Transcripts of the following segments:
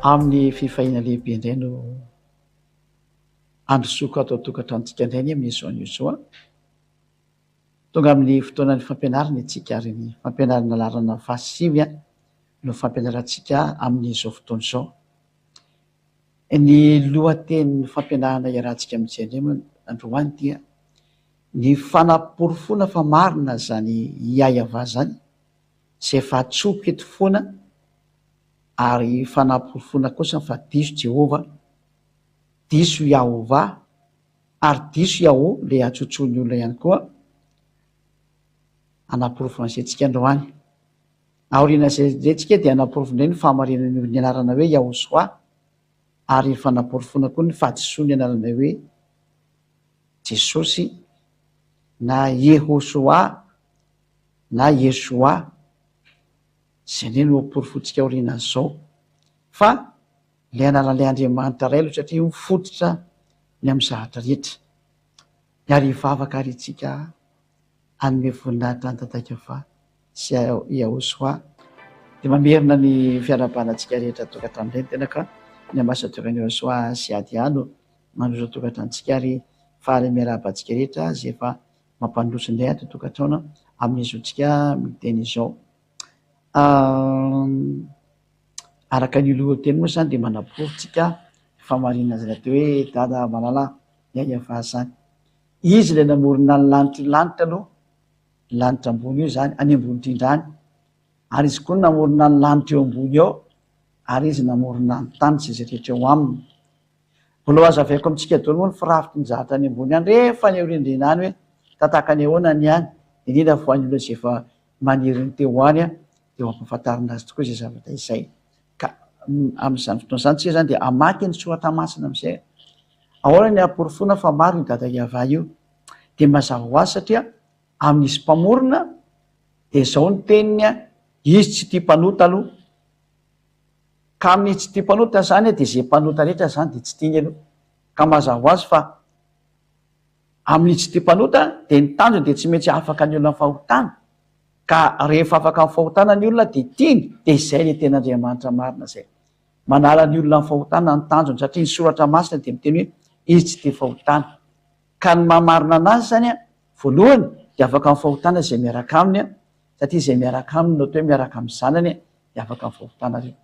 Amin'ny fifaliana lehibe indray no androsoako ato an-tokantranontsika indray anie amin'izao anio izao an. Tonga amin'ny fotoanan'ny fampianarana isika ary ny fampianarana laharana fahasivy no fampianarantsika amin'izao fotoana izao. Ny lohatenin'ny fampianarana iarahantsika mijery indray moa androany dia ny fanaporofoana fa marina izany Yahweh izany izay efa atsoiko eto foana ary fanaporofoana kosa fa diso Jehovah, diso Yahovah ary diso Yahoo le atsotsoin'ny olona ihany koa hanaporofo an'izay tsika androany. Aorian'izay indray tsika dia hanaporofo indray ny fahamarinan'io ny anarana hoe Yahosoa ary fanaporofoana koa ny fahadisoan'ny anarana hoe Jesosy na Yehosoa na Yeshoa. Izay indray no hoporofointsika aorianan'izao fa Ilay anaran'ilay Andriamanitra Ray aloha satria io fototra ny amin'ny zavatra rehetra. Ary hivavaka ary isika hanome voninahitra an'i Dadaikava sy Yahosoa. Dia mamerina ny fiarahabana antsika rehetra tokantrano indray ny tena ka ny ambasadaoran'i Yahosoa sy Adia no mandroso tokantranontsika ary faly miarahaba antsika rehetra izay efa mampandroso indray ato tokantrano amin'izao tsika miteny izao. Araka ny lohateny moa izany dia manaporofo tsika fahamarinana izany atao hoe Dada malala miainga fahasany. Izy ilay namorona ny lanitry ny lanitra aloha, ny lanitra ambony io izany, any ambony indrindra any. Ary izy koa namorona ny lanitra eo ambony eo, ary izy namorona ny tany sy izay rehetra eo aminy. Mbola ho hazavaiko amintsika daholo moa ny firafitry ny zavatra any ambony any rehefa any aoriandriana any hoe tataka any ahoana ny any, indrindra fa ho an'ny olona izay efa maniry ny te ho any dia ho ampahafantarina azy tokoa izay zavatra izay. Ka amin'izany fotoana izany tsika izany dia hamaky ny soratra masina amin'izay. Ahoana ny hahaporofoana fa marina io Dada Yavah io? Dia mazava ho azy satria amin'izy mpamorona dia izao ny teniny, izy tsy tia mpanota aloha. Ka amin'ny tsy tia mpanota izany dia izay mpanota rehetra izany dia tsy tiany aloha. Ka mazava ho azy fa amin'ny tsy tia mpanota dia ny tanjony dia tsy maintsy afaka ny olona amin'ny fahotana. Ka rehefa afaka amin'ny fahotana ny olona dia tiany, dia izay ilay tena Andriamanitra marina izay. Manala ny olona amin'ny fahotana ny tanjony satria ny soratra masina dia miteny hoe izy tsy tia fahotana. Ka ny maha marina anazy izany voalohany dia afaka amin'ny fahotana izay miaraka aminy satria izay miaraka aminy no atao hoe miaraka amin'ny zanany dia afaka amin'ny fahotana reo.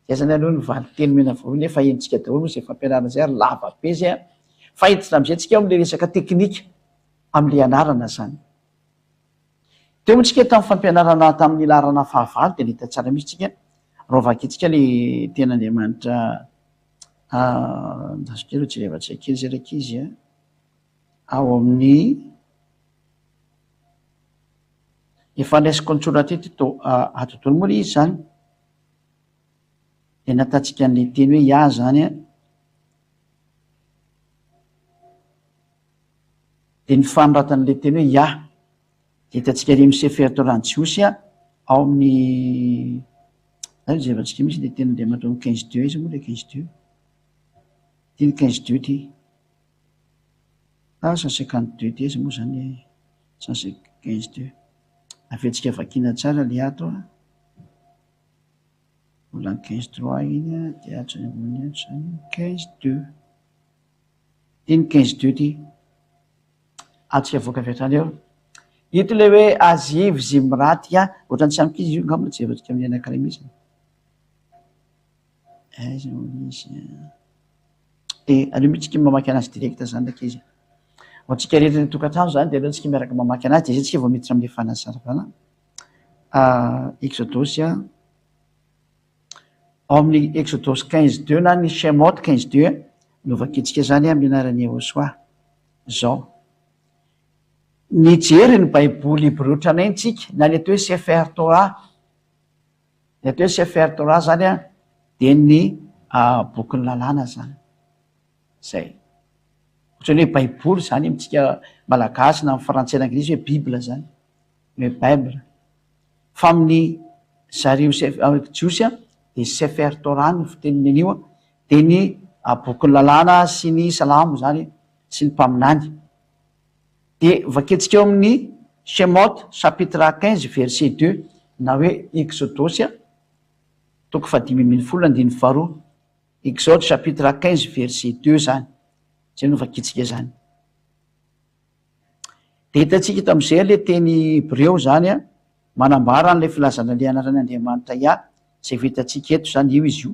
Zay zany aloha ny valinteny omena voalohany efa henontsika daholo moa izay fampianarana izay ary lava be izay an! Fa hiditra amin'izay tsika ao amin'ilay resaka teknika amin'ilay anarana zany. Teo moa tsika tamin'ny fampianarana tamin'ny laharana fahavalo dia nahita tsara mihitsy tsika raha vakintsika ilay tenin'Andriamanitra andraso kely aloha jerevantsika kely izay rankizy a! Ao amin'ny Efa raisiko an-tsoratra eto ito ato daholo moa ilay izy izany. Dia nataontsika an'ilay teny hoe Yah izany an. Dia ny fanoratana ilay teny hoe Yah. Dia hitantsika ery amin'ny Sefer Torah Jiosy an, ao amin'ny aiza jerevantsika mihitsy ilay tenin'Andriamanitra ao amin'ny quinze deux, aiza moa ilay quinze deux? Ity ny quinze deux ity. Ah, 152 ity aiza moa izany e? 152. Averintsika vakiana tsara ilay ato an. Mbola ny quinze trois iny an, dia ato izany ambony ato izany quinze deux. Ity ny quinze deux ity. Atsika avoaka avy hatrany eo. Ito ilay hoe Aziv Zimraty an, ohatran'ny tsy amiko izy io angamba jerentsika amin'ny anankiray mihitsy. Aiza moa izy an. Dia aleo mihitsy tsika mamaky anazy direct zany ndraiky izy. Ho antsika rehetra any an-tokantrano zany dia aleo tsika miaraka mamaky anazy dia zay tsika vao miditra amin'ilay fanazavana. Exodosy a, ao amin'ny Exodosy quinze deux na ny Shemot quinze deux no vakintsika zany amin'ny anaran'i Yehosua. Zao. Nijery ny Baiboly hebreo tranainy tsika na ny atao hoe Sefer Torah. Ny atao hoe Sefer Torah zany an, dia ny bokin'ny lalàna zany. Zay. Ohatran'ny hoe baiboly zany amintsika malagasy na amin'ny frantsay na anglisy hoe bible zany. Ny hoe bible. Fa amin'ny zareo jiosy an, dia Sefer Torah no fiteniny an'io an, dia ny bokin'ny lalàna sy ny salamo zany sy ny mpaminany. Dia vakintsika eo amin'ny Shemot chapitre 15 verset 2 na hoe Exodosy toko fahadimy ambin'ny folo andininy faharoa. Exode chapitre 15 verset 2 zany, zay no vakintsika zany. De hitantsika eto am'izay le teny hebreo zany a, manambara an'ilay filazana le anaran'ny Andriamanitra Yah, zay efa hitantsika eto zany, io izy io.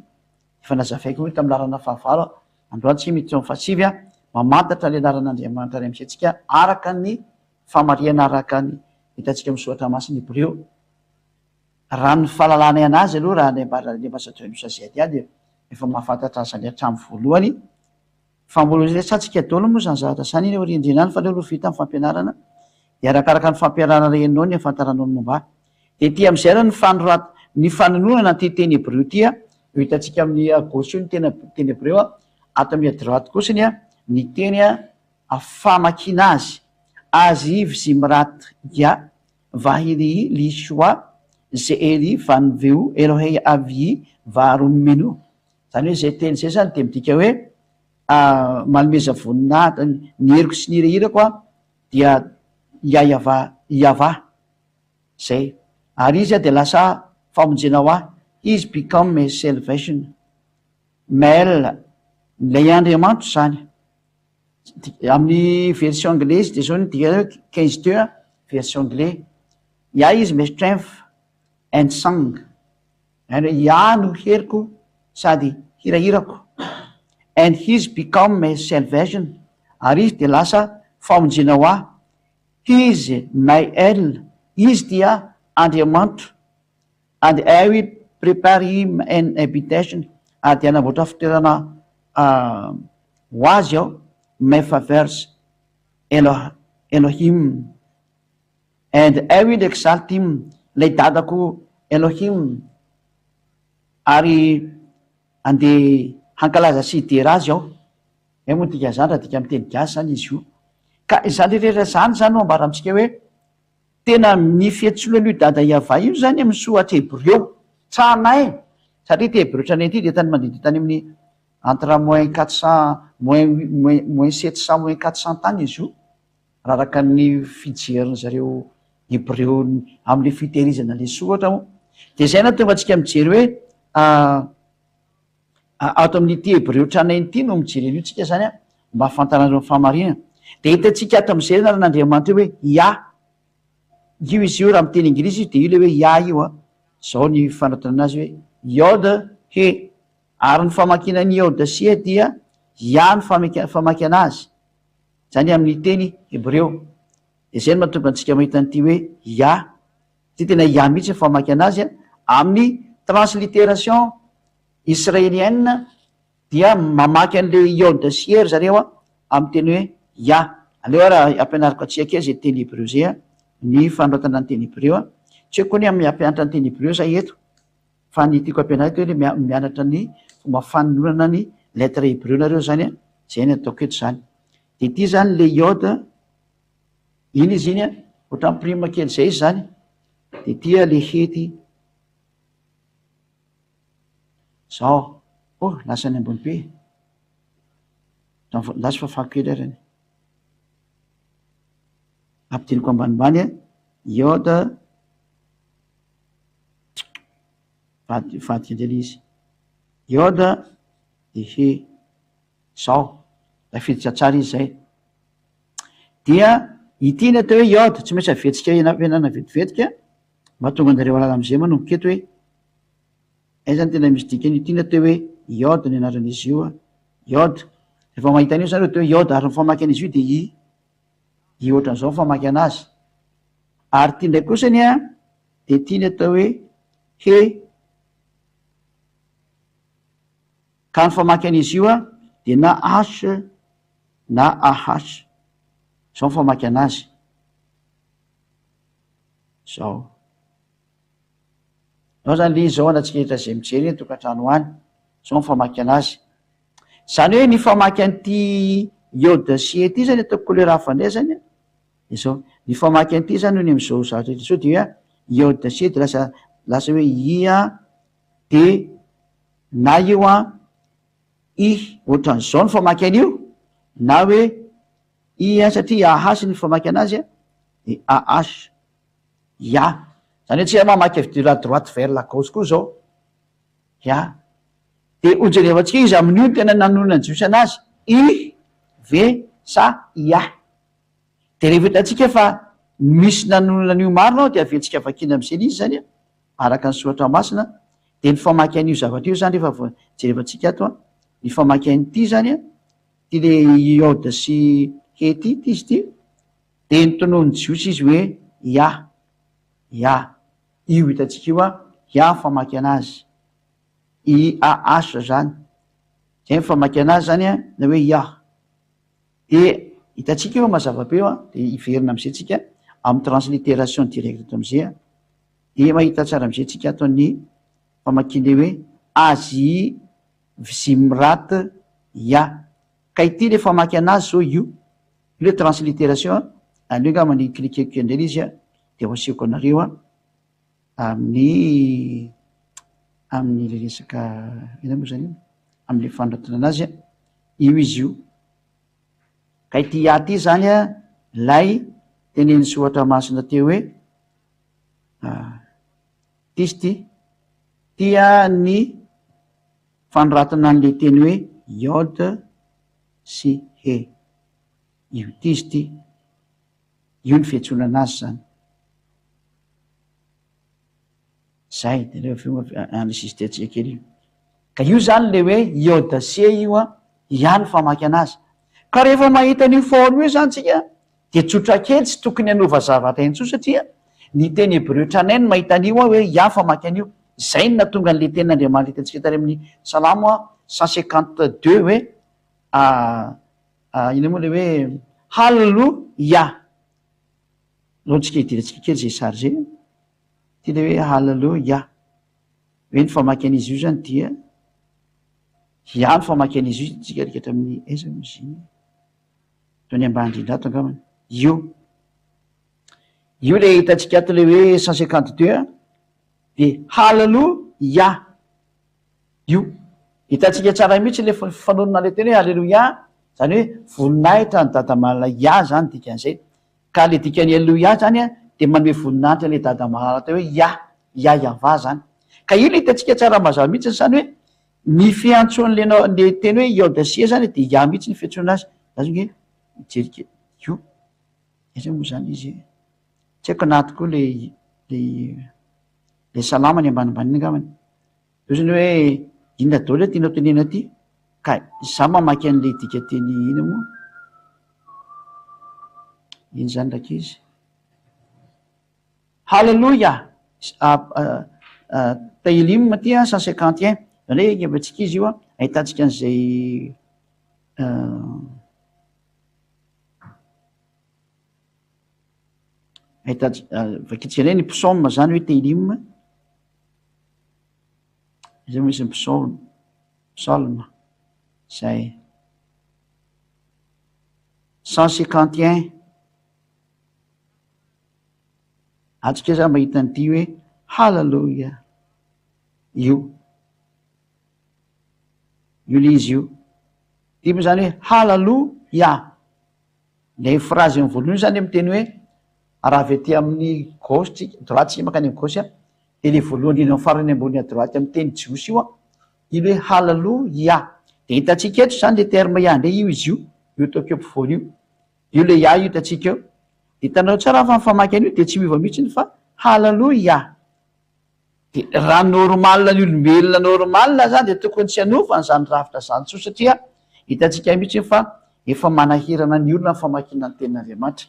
Efa nazavaiko moa tamin'ny laharana fahavalo, androany tsika miditra amin'ny fahasivy a, mamantatra le anaran'Andriamanitra any amin'izay tsika araka ny famarihana araka ny hitantsika amin'ny soratra masina hebreo. Raha ny fahalalanay anazy aloha, raha ny ambaran'ny ambassadeur Moussa Ziadia dia efa mahafantatra azy zany hatramin'ny voalohany. Fa mbola ho resahantsika daholo moa izany zavatra izany eny aoriandriana any fa aleo aloha vita ny fampianarana dia arakaraka ny fampianarana renao ny ahafantaranao ny momba ahy. Dia ety amin'izay ary ny fanorat ny fanononana an'ity teny hebreo ity a, io hitantsika amin'ny à gauche io ny tena teny hebreo a, ato amin'ny à droite kosa ny a ny teny a famakiana azy, Aziv Zimrat Yah Vahiri Lishua Ze'eri Vanveu Elohei Avyi Varummenu. Izany hoe izay teny izay izany dia midika hoe manomeza voninahitra, ny heriko sy ny hirahirako aho dia Yayavah, Yavah, izay. Ary izy dia lasa famonjena ho ahy, He's become my salvation. Mel, ilay Andriamanitro izany. Amin'ny version anglaise dia izao ny dikany hoe 15 deux, version anglais. Yah is my strength and song. Zany hoe Yah no heriko sady hirahirako. And he's become my salvation. Ary izy dia lasa famonjena ho ahy. He is my El. Izy dia Andriamanitro. And I will prepare him an habitation. Ary dia hanamboatra fitoerana ho azy aho. My father's Elohim. And I will exalt him, ilay dadako Elohim, ary andeha hankalaza sy hidera azy aho. Izay moa ny dikan'izany raha adika amin'ny teny gasy izany izy io. Ka izany rehetra izany izany no ambara amintsika hoe tena ny fiantsoana an'io dada Yavah io izany amin'ny soratra hebreo tranainy, satria ity hebreo tranainy ity dia tany manodidina tany amin'ny entre moins 400, moins moins moins 700 moins 400 tany izy io. Raha araka ny fijerin zareo hebreo amin'ilay fitehirizana ilay soratra moa dia izay nahatonga antsika mijery hoe ato amin'ity hebreo tranainy ity no mijery an'io tsika zany a, mba hahafantaranareo ny fahamarinana. Dia hitantsika ato amin'izay anaran'Andriamanitra io hoe Yah. Io izy io raha miteny anglisy izy dia io ilay hoe Yah io a. Izao ny fanoratana azy hoe Yod He. Ary ny famakiana ny Yod sy He dia Yah ny famakiana azy. Izany amin'ny teny hebreo. Dia izay no mahatonga antsika mahita an'ity hoe Yah. Ity tena Yah mihitsy ny famaky anazy. Amin'ny transliteration israelienne dia mamaky an'ilay Yod sy He ry zareo amin'ny teny hoe Yah. Aleo ary ampianariko antsika kely izay teny hebreo izay, ny fanoratana ny teny hebreo. Tsy hoe koa ny hampianatra ny teny hebreo izahay eto. Fa ny tiako ampianariko hoe mianatra ny fomba fanononana ny lettre hebreu nareo zany a, zay ny ataoko eto zany. De ity zany le iode, iny izy iny a, ohatran'ny prime kely zay izy zany, de ity a le hety, zao, oh lasa any ambony be, lasa fafako kely ary any, ampidiniko ambanimbany a, iode. Vadika indray ilay izy. Iod de he. Zao. Tafiditra tsara izy zay. Dia ity ny atao hoe iod, tsy maintsy avetsika ampihenana vetivetika mba hahatonga anareo hahalala am'izay manomboka eto hoe aiza no tena misy dikany. Ity ny atao hoe iod ny anaran'izy io an. Iod. Rehefa mahita an'io zany atao hoe iod ary ny famaky an'izy io dia i. I ohatran'izao ny famaky anazy. Ary ity indray kosa ny an. Dia ity ny atao hoe he. Ka ny famaky an'izy io dia na H na AH. Izao ny famaky anazy. Izao. Izao izany ilay izy izao antsika rehetra izay mijery ny tokantrano any. Izao ny famaky anazy. Izany hoe ny famaky an'ity iode sy he ity izany ataoko couleur hafa indray izany an. Izao, ny famaky an'ity izany hono amin'izao zavatra rehetra izao dia iod sy e dia lasa lasa hoe i a de na io an i ohatran'izao ny famaky an'io na hoe i a satria ah ny famaky anazy a de ah ya zany hoe tsy mamaky avy de la droite vers la gauche koa zao ya. De hojerevantsika iza amin'io no tena nanonona ny Jiosy anazy, I ve sa Iah? De rehefa hitantsika fa misy nanonona an'io marina ao de aventsika vakiana am'izay le izy zany an, araka ny soratra masina, de ny famaky an'io zavatra io zany rehefa vo jerevantsika ato an, ny famaky an'ity zany an, ty le Iod sy He ty, ty izy ty, de notononin'ny Jiosy izy hoe Iah, Iah, io hitantsika io an, Iah ny famaky anazy. IAH zany, zay ny famaky anazy zany an, na hoe Yah. De hitantsika eo mazava be eo an, de hiverina am'zay tsika amin'ny translittération directe eto am'zay an, de mahita tsara am'zay tsika ato ny famakiana hoe Azy Vzimrat Yah. Ka ity le famaky anazy zao io, io le translittération an, aleo angamba ny cliquer-ko indray le izy an, de ho asehoko anareo an. Amin'ny amin'ilay resaka inona moa zany io? Amin'ilay fanoratana anazy an, io izy io. Ka ity A ity zany an, ilay tenenin'ny soratra masina teo hoe ity izy ity, ity an ny fanoratana an'ilay teny hoe Yod sy He. Io ity izy ity. Io ny fiantsoana anazy zany. Zay, de reo avy eo enregistré-ntsika kely io. Ka io zany le hoe iodase io an, ihany famaky anazy. Ka rehefa mahita an'io forme io zany tsika de tsotra kely tsy tokony hanova zavatra intsony satria ny teny hebreo tranainy mahita an'io an hoe ihany famaky an'io. Zay no nahatonga an'le tenin'Andriamanitra hitantsika tany amin'ny Salamo 152 hoe Inona moa ilay hoe Hallelujah? Aleo tsika hidirantsika kely izay sary izay. Ity ilay hoe Hallelujah. Hoe ny famaky an'izy io izany dia Yah ny famaky an'izy io tsika rehetra amin'ny aiza moa izy iny? Ato any ambany indrindra ato angambany. Io. Io ilay hitantsika ato ilay hoe 152 dia Hallelujah. Io. Hitantsika tsara mihitsy ilay fanonona ilay teny hoe Aleloia, izany hoe voninahitra an'i Dada Malala Yah izany dikan'izay. Ka ilay dikan'ny Aleloia izany dia manome voninahitra an'ilay Dada Malala atao hoe Yah, Yah Yavah izany. Ka io ilay hitantsika tsara mazava mihitsy izany hoe ny fiantsoan'ilay ilay teny hoe Yod-Sia izany dia Yah mihitsy ny fiantsoana azy. Za zao nge mijery kely, io, aiza moa izany izy e? Tsy haiko na ato koa ilay ilay ilay salama any ambanimbany iny angambany. Ohatrany hoe inona daholo tianao tenena aty? Ka za mamaky an'le dikateny ina moa? Iny zany rankizy. Haleloia! Tehilim ty an, 151. Zany hoe ekentsika izy io an, ahitantsika an'izay ahitantsika, vakintsika indray ny psaume zany hoe Tehilim. Izay misy ny psaume, psalme, zay. 151. Atsika za mahita an'ity hoe haleloia. Io. Io le izy io. Ity moa zany hoe haleloia. Ilay phrase eo voalohany zany miteny hoe raha avy aty amin'ny gauche tsika, droite tsika mankany amin'ny gauche, dia ilay voalohany indrindra amin'ny farany ambony à droite amin'ny teny jiosy io an, iny hoe haleloia. Dia hitantsika eto izany ilay terme Yah indray io izy io, io ataoko eo ampovoany io. Io ilay Yah io hitantsika eo. Dia hitanareo tsara fa ny famaky an'io dia tsy miova mihitsy fa haleloia. Dia raha normal ny olombelona normal zany dia tokony tsy hanova an'izany rafitra izany intsony satria hitantsika mihitsy fa efa manahirana ny olona ny famakiana ny tenin'Andriamanitra.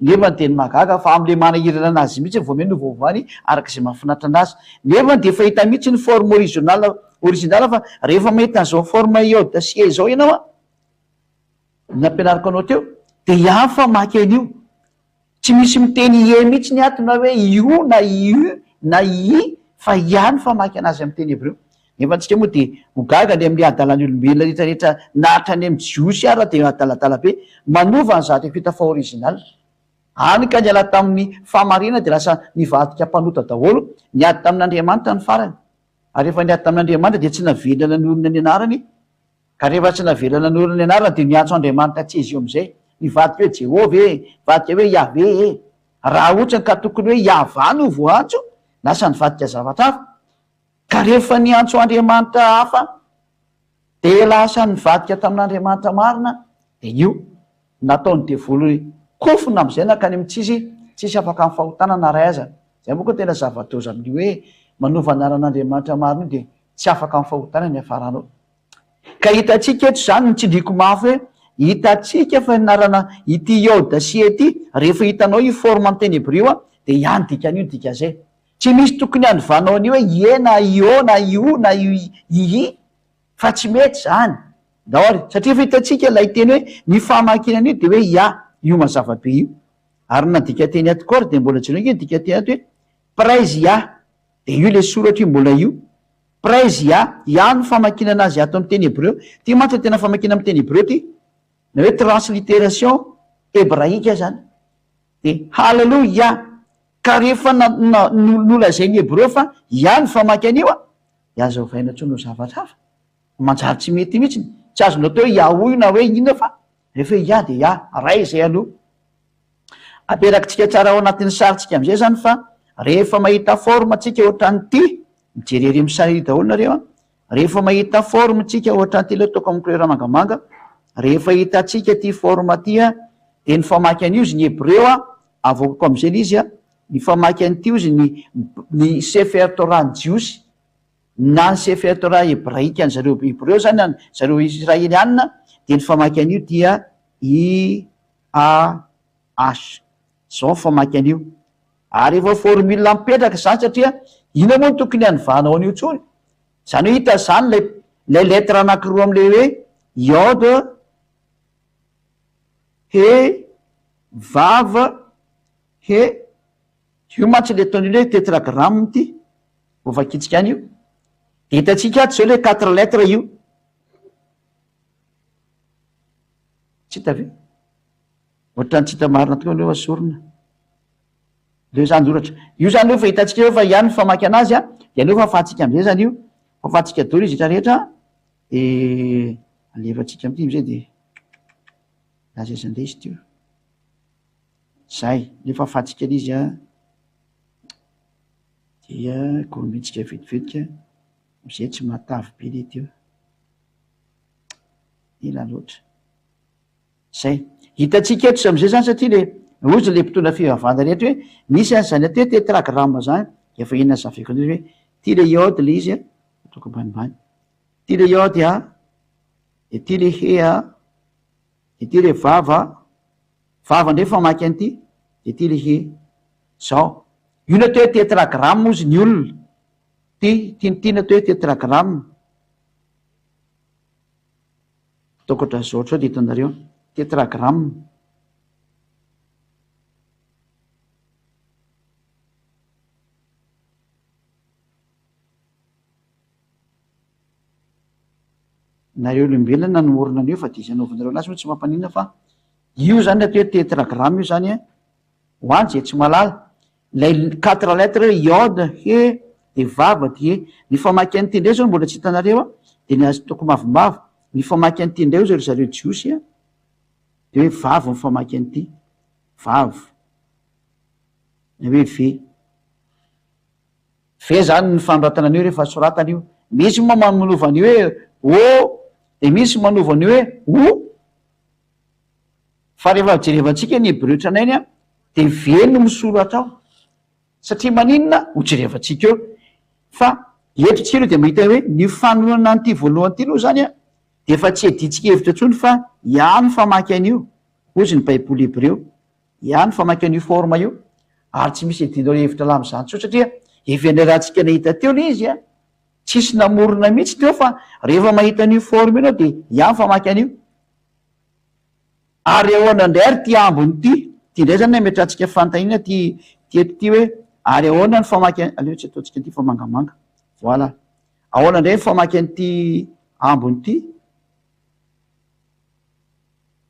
Nefa ny teny mahagaga fa amin'ilay manahirana anazy mihitsy vao miha novaovany araka izay mahafinaritra anazy. Nefa dia efa hita mihitsy ny forme original original fa rehefa mahita an'izao forme iode sy e izao ianao an, nampianariko anao teo, dia ihany famaky an'io. Tsy misy miteny ie mihitsy ny ato na hoe iu na iu na ii fa ia ny famaky anazy amin'ny teny hebreo. Nefa antsika moa dia ho gaga ny amin'ny hadalan'ny olombelona rehetra rehetra na hatrany amin'ny jiosy ara dia adaladala be manova ny zavatra efa hita fa original. Hany ka niala tamin'ny fahamarinana dia lasa nivadika mpanota daholo, niady tamin'Andriamanitra ny farany. Ary rehefa niady tamin'Andriamanitra dia tsy navelona nanorina ny anarany Ka rehefa tsy navela nanorina ny anarany dia niantso Andriamanitra tsy izy io amin'izay. Nivadika hoe Jehovah e, nivadika hoe Yahveh e. Raha ohatrany ka tokony hoe Yahvah no voaantso, lasa nivadika zavatra hafa. Ka rehefa niantso Andriamanitra hafa. Dia lasa nivadika tamin'Andriamanitra marina dia io nataon'ny devoly kofona amin'izay nankany amin'ny tsisy tsisy afaka amin'ny fahotana na ray aza. Izay manko no tena zava-doza amin'io hoe manova anaran'Andriamanitra marina io dia tsy afaka amin'ny fahotana ny hiafaranao. Ka hitantsika eto izany ny tsindriako mafy hoe hitantsika fa anarana ity Yod sy He ity rehefa hitanao io forme amin'ny teny hebreo a dia ihany dikan'io ny dikan'izay. Tsy misy tokony hanovanao an'io hoe Ie na Io na Iu na Ii fa tsy mety izany. Ndao ary, satria efa hitantsika ilay teny hoe ny famakiana an'io dia hoe Ia, io mazava be io. Ary ny nandika teny ato koa ary dia mbola jereo ange ny dikanteny ato hoe Praise Ia, dia io ilay soratra io mbola io. Praise Ia, Ia no famakiana anazy ato amin'ny teny hebreo. Ity mantsy no tena famakiana amin'ny teny hebreo ity, na hoe transliteration hebraika izany. Dia Haleloia! Ka rehefa nolazain'ny Hebreo fa Yah no famaky an'io an, dia aza ovaina intsony ho zavatra hafa. Manjary tsy mety mihitsy. Tsy azonao atao hoe Yahoo io na hoe inona fa rehefa hoe Yah dia Yah. Ray izay aloha. Aperakitsika tsara ao anatin'ny sarintsika amin'izay izany fa rehefa mahita forme tsika ohatran'ity, mijery ery amin'ny sary ery daholo nareo an, rehefa mahita forme tsika ohatran'ity aleo ataoko amin'ny couleur mangamanga, rehefa hitantsika ity forme ity an, dia ny famaky an'io izy ny Hebreo an, Avoakako amin'izay ilay izy an, ny famaky an'ity hozy ny ny Sefer Torah ny Jiosy na ny Sefer Torah hebraika an'ny zareo Hebreo zany an, zareo Israeliana dia ny famaky an'io dia I A H. Zao ny famaky an'io. Ary efa formule mipetraka izany satria inona moa no tokony hanovanao an'io intsony? Izany hoe hita izany ilay ilay lettre anankiroa amin'ilay hoe Yod He, vav, he, io mantsy le ataon'io hoe tetragramme ity, vao vakintsika any io, de hitantsika ato zao le quatre lettres io, tsy hita ve? Ohatran'ny tsy hita marina tokoa aleo asorina, aleo zany oratra, io zany aloha efa hitantsika eo fa ihany ny famaky anazy an, de aleo fafantsika amizay zany io, fafantsika daholo izy rehetra rehetra de alefantsika amity amizay de. Lasa aiza indray izy teo? Zay, nefa afahantsika ilay izy an, dia gourmet-tsika vetivetika, am'zay tsy matavy be ilay teo. Ela loatra. Zay. Hitantsika eto am'zay zany satria le hozy le mpitondra fivavahana rehetra hoe misy an'izany atao hoe tetragramme zany, efa inona zaveko an'io hoe ty le iode le izy an, ataoko ambanimbany, ty le iode an, de ty le he an, de ty le vava, vava ndray famaky an'ity, de ty le he. Zao. Io no atao hoe tetragramme hozy ny olona. Ty, ty ty no atao hoe tetragramme. Ataoko ohatran'izao ohatr'izao de hitanareo. Tetragramme. Nareo olombelona no orina an'io fa dia izay anaovanareo anazy moa tsy mampaninona fa io zany atao hoe tetragramme io zany an, ho any izay tsy mahalala, ilay quatre lettres hoe iod, he, dia vav, dia he. Ny famaky an'ity indray zao no mbola tsy hitanareo an, dia ny azy ataoko mavomavo, ny famaky an'ity indray hozy ry zareo jiosy an, dia hoe vav ny famaky an'ity, vav, na hoe ve. Ve zany ny fanoratana an'io rehefa soratana io? Misy moa manova an'io hoe o, dia misy manova an'io hoe o. Fa rehefa jerevantsika ny hebreo tranainy an, dia ve no misoratra ao. Satria maninona? Ho jerevantsika eo. Fa eto tsika aloha dia mahita hoe ny fanoloana an'ity voalohany ity aloha zany an, dia efa tsy iadiantsika hevitra intsony fa ihany famaky an'io, hozy ny baiboly hebreo. Ihany famaky an'io forme io ary tsy misy iadianao hevitra laha amin'izany intsony satria efa niarahantsika nahita teo ilay izy a! Tsisy namorona mihitsy teo fa rehefa mahita an'io forme io ianao dia ihany famaky an'io. Ary ahoana indray ary ity ambiny ity? Ity indray izany ametrahantsika fanontaniana ity ity eto ity hoe ary ahoana ny famaky aleo tsy ataontsika an'ity fa mangamanga. Voilà. Ahoana indray ny famaky an'ity ambiny ity?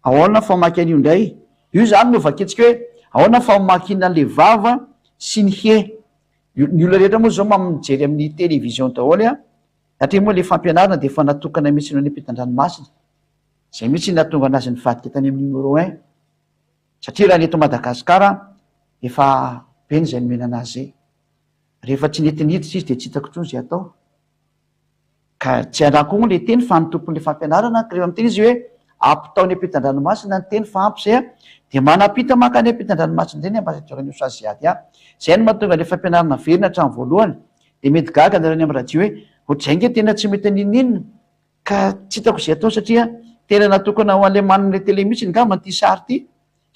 Ahoana famaky an'io indray? Io izany no vakintsika hoe ahoana famakiana an'ilay vava sy ny hehy. Ny olona rehetra moa izao mijery amin'ny télévision daholo an, satria moa ilay fampianarana dia efa natokana mihitsy ny any ampitan-dranomasina. Izay mihitsy no nahatonga an'azy nivadika tany amin'ny numéro un. Satria raha ny eto Madagasikara efa be ny izay nomena an'azy izay. Rehefa tsy nety niditra izy dia tsy hitako intsony izay atao. Ka tsy anà koa moa le teny fa ny tompon'le fampianarana ka rehefa miteny izy hoe ampitao any ampitan-dranomasina ny teny fa ampy zay a, dia manampita mankany ampitan-dranomasina indray ny ambassadeur-n'i usa Ziad a. Zay no mahatonga le fampianarana velona hatramin'ny voalohany. Dia mety gaga nareo any amin'ny radio hoe ohatr'izay ange tena tsy mety n'inon'inona ka tsy hitako izay atao satria tena natokana ho an'ilay manana ilay télé mihitsy angamba ity sary ity.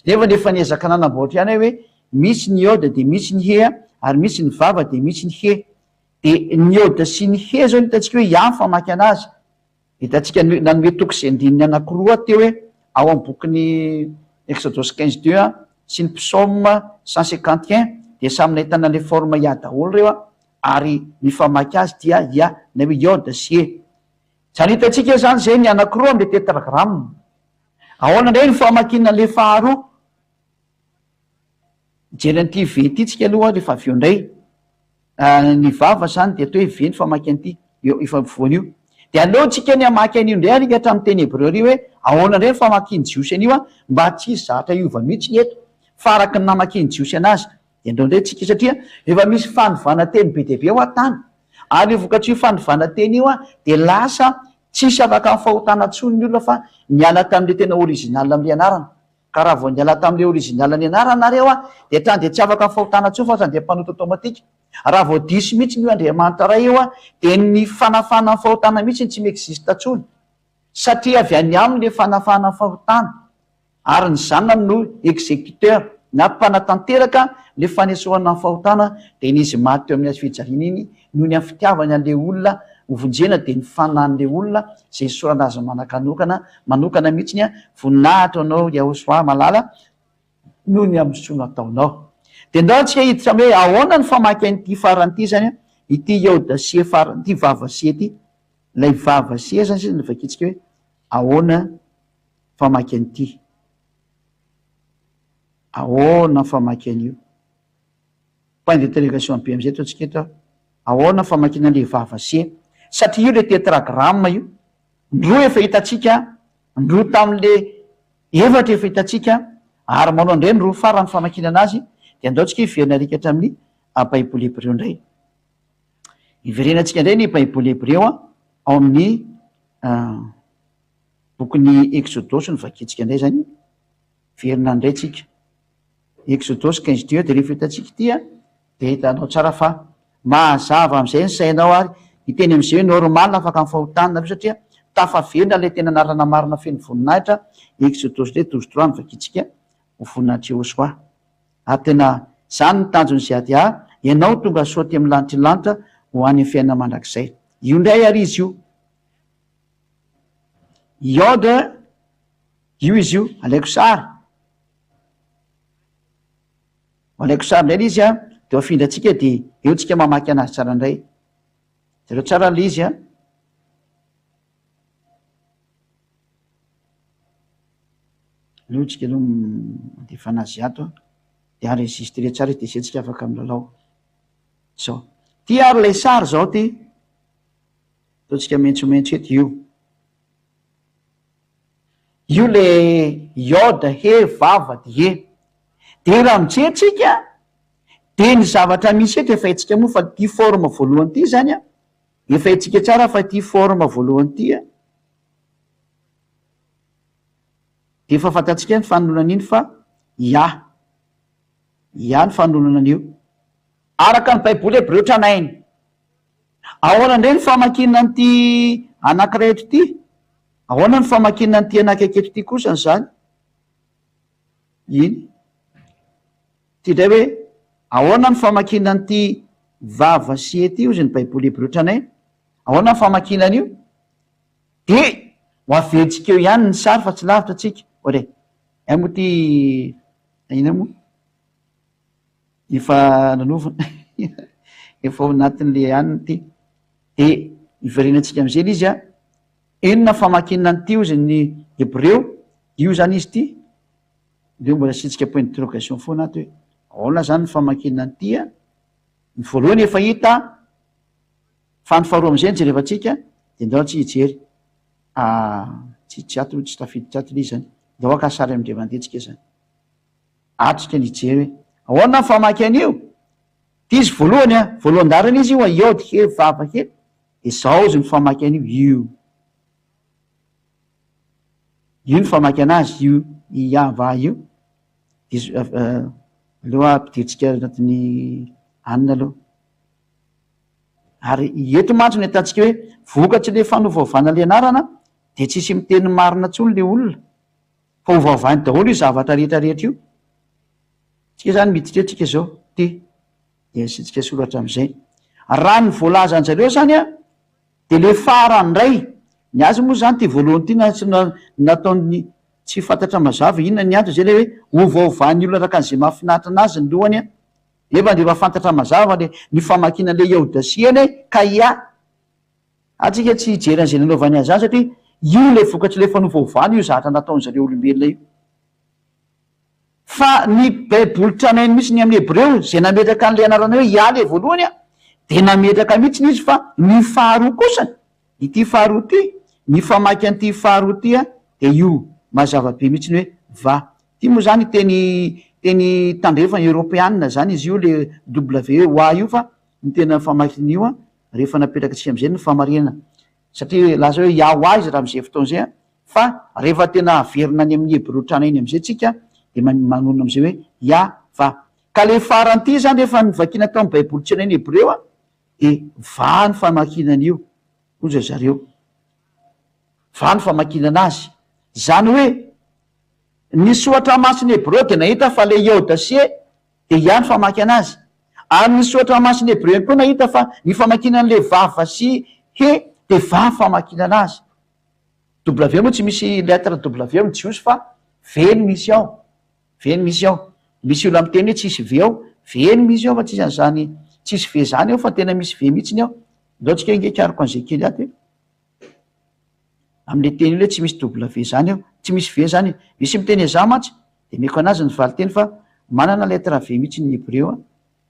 Nefa efa niezaka nanamboatra ihany aho hoe misy ny iode dia misy ny he ary misy ny vava dia misy ny he. Dia ny iode sy ny he izao no hitantsika hoe ihany famaky anazy. Hitantsika nanome toko sy andininy anankiroa aho teo hoe ao amin'ny bokin'ny Exodosy 15 deux sy ny Psaume 151 dia samy nahitana an'ilay forme ia daholo ireo ary ny famaky azy dia ia na hoe iode sy he. Izany hitantsika izany izay ny anankiroa amin'ilay tetragramme. Ahoana indray ny famakiana an'ilay faharoa? Mijery an'ity V ity tsika aloha rehefa avy eo indray. Ny vava izany dia atao hoe V ny famaky an'ity, eo efa afovoany io. Dia aleo tsika ny hamaky an'io indray ary hatramin'ny teny hebreo ary hoe ahoana indray ny famakian'ny Jiosy an'io an, mba tsy hisy zavatra hiova mihitsy ny eto fa araka ny namakian'ny Jiosy anazy. Dia andao indray tsika satria efa misy fanovana teny be dia be ao an-tany. Ary io vokatr'io fanovana teny io an dia lasa tsisy afaka amin'ny fahotana intsony ny olona fa niala tamin'ilay tena original amin'ilay anarana. Ka raha vao niala tamin'ilay original nianarana nareo an, dia hatrany dia tsy afaka amin'ny fahotana intsony fa hatrany dia mpanota automatique. Raha vao diso mihitsy io Andriamanitra Ray io an, dia ny fanafahana ny fahotana mihitsy tsy mi-existe intsony. Satria avy any aminy ilay fanafahana ny fahotana. Ary ny zanany no executeur na mpanatanteraka ilay fanesorana ny fahotana dia ny izy maty teo amin'ny hazo fijaliana iny noho ny amin'ny fitiavany an'ilay olona ho vonjena dia ny fanahin'ilay olona izay nisorana azy manakanokana manokana mihitsy ny voninahitra ho anao Yahoshuah malala noho ny amin'ny soa nataonao. Dia ndao antsika hiditra amin'ny hoe ahoana ny famaky an'ity farany ity izany an, ity Yaodasie farany ity vavasie ity, ilay vavasie izany sisa no vakintsika hoe ahoana famaky an'ity, ahoana famaky an'io. Point d'interrogation be amizay ataontsika eto a! Ahoana famakiana an'le vava se? Satria io le tetragramme io, ny roa efa hitantsika, ny roa tamin'le efatra efa hitantsika, ary manao indray ny roa farany famakiana anazy, dia andao tsika hiverina arikatra amin'ny baiboly hebreo indray. Hiverenantsika indray ny baiboly hebreo a, ao amin'ny bokin'ny Eksodosy no vakintsika indray zany, hiverina indray tsika. Exodosy 15 deux dia rehefa hitantsika ity an, dia hitanao tsara fa mazava amin'izay ny sainao ary hiteny amin'izay hoe normal afaka amin'ny fahotana nareo satria tafaverina ilay tena anarana marina feno voninahitra Exodosy indray 12 trois no vakintsika ho voninahitr'i Yehosua ary tena izany ny tanjon'ny ZADA ianao tonga soa aty amin'ny lanitry ny lanitra ho any amin'ny fiainana mandrakizay io indray ary izy io Yod io izy io alaiko sary Alaiko sary indray ilay izy an, dia afindrantsika dia eo tsika mamaky anazy tsara indray. Jereo tsara ilay izy an. Aleo tsika aloha mandefa anazy ato an, dia enregistrer tsara izy dia izay tsika afaka milalao. Zao. Ty ary ilay sary zao ty. Ataontsika maitsomaitso eto io. Io le iode he vava die. De raha mijery tsika de ny zavatra misy eto efa haintsika moa fa ity forme voalohany ity zany an, efa haintsika tsara fa ity forme voalohany ity an, de efa fantatsika ny fanoloana an'iny fa ya, ya ny fanoloana an'io. Araka ny baiboly hebreo tranainy. Ahoana indray ny famakiana an'ity anankiray eto ity? Ahoana ny famakiana an'ity anakaiky eto ity kosany izany? Iny. Ity indray hoe, ahoana ny famakiana an'ity vava sy ety hozy ny Baiboly hebreo tranainy? Ahoana ny famakiana an'io? Dia ho averintsika eo ihany ny sary fa tsy lavitra tsika. Ohatra e, hay moa ity, inona moa? Efa nanova efa ao anatin'le anona ity. De iverenantsika am'zay le izy a, inona famakiana an'ity ozy ny hebreo, io zany izy ity, aleo mbola asiantsika point d'interrogation foana ato hoe ahoana zany ny famakiana an'ity a, ny voalohany efa hita fa ny faharoa am'zay no jerevantsika de ndao antsika hijery, tsy tsy ato tsy tafiditra ato le izy zany, ndao haka sary am'ndray mandeha tsika zany. Atrika ny hijery hoe ahoana ny famaky an'io? Ity izy voalohany a, voalohan-daharana izy io a, Yod he Vav he. De zao izy mifamaky an'io, io. Io ny famaky anazy, io Iava io. Diso, aleo ampidiritsika anatin'ny anona aloha. Ary eto mantsy no ahitantsika hoe vokatry le fanovaovana le anarana de tsisy miteny marina tsony le olona fa ovaovainy daholo io zavatra rehetra rehetra io. Tsika zany miditra eo tsika zao ty de asiantsika soratra amizay. Raha ny voalazanjareo zany an de le farany ndray, ny azy moa zany ty voalohany ty na nataony tsy fantatra mazava inona ny antony zay le hoe ovaovan'ny olona araka an'izay mahafinaritra anazy ny lohany an. Nefa dia efa fantatra mazava le ny famakiana le Iaodasia anie ka ia atsika tsy hijery an'izay nanaovany azy zany satria io le vokatry le fanovaovana io zahatra nataon'zareo olombelona io. Fa ny baiboly tranainy mihitsy ny amin'ny hebreo zay nametraka an'le anarana hoe Ia le voalohany a de nametraka mihitsiny izy fa ny faharoa kosany ity faharoa ity ny famaky an'ity faharoa ity a de io mazava be mihitsiny hoe va Ity moa zany teny teny tandrefana, eoropeanina zany izy io le WA io fa ny tena famakin'io io an, rehefa napetrak'tsika am'zay ny famarinana satria lasa hoe Yahwah izy raha am'zay fotoana zay an, fa rehefa tena averina any amin'ny hebreo tranainy am'zay tsika de manonona am'zay hoe Yahvah. Ka le farany ity zany rehefa novakiana tao amin'ny baiboly tranainy hebreo an, de va ny famakiana an'io hoy ry zareo, va ny famakiana azy, zany hoe Ny Soratra Masina Hebreo dia nahita fa ilay Iaodasie dia Ia ny famaky anazy. Ary ny Soratra Masina Hebreo ihany koa nahita fa ny famakiana an'ilay vava sy he dia va ny famakiana anazy. W moa tsy misy lettre W amin'ny Jiosy fa V no misy ao. V no misy ao. Misy olona miteny hoe tsisy V ao. V no misy ao fa tsisy an'izany tsisy V izany ao fa tena misy V mihitsy ao. Ndao tsika ange hikaroko an'izay kely ato e. Amin'ilay teny io hoe tsy misy W zany eo, tsy misy V zany e. Misy miteny an'izany mantsy, dia omeko an'azy ny valinteny fa manana lettre V mihitsy ny hebreo a.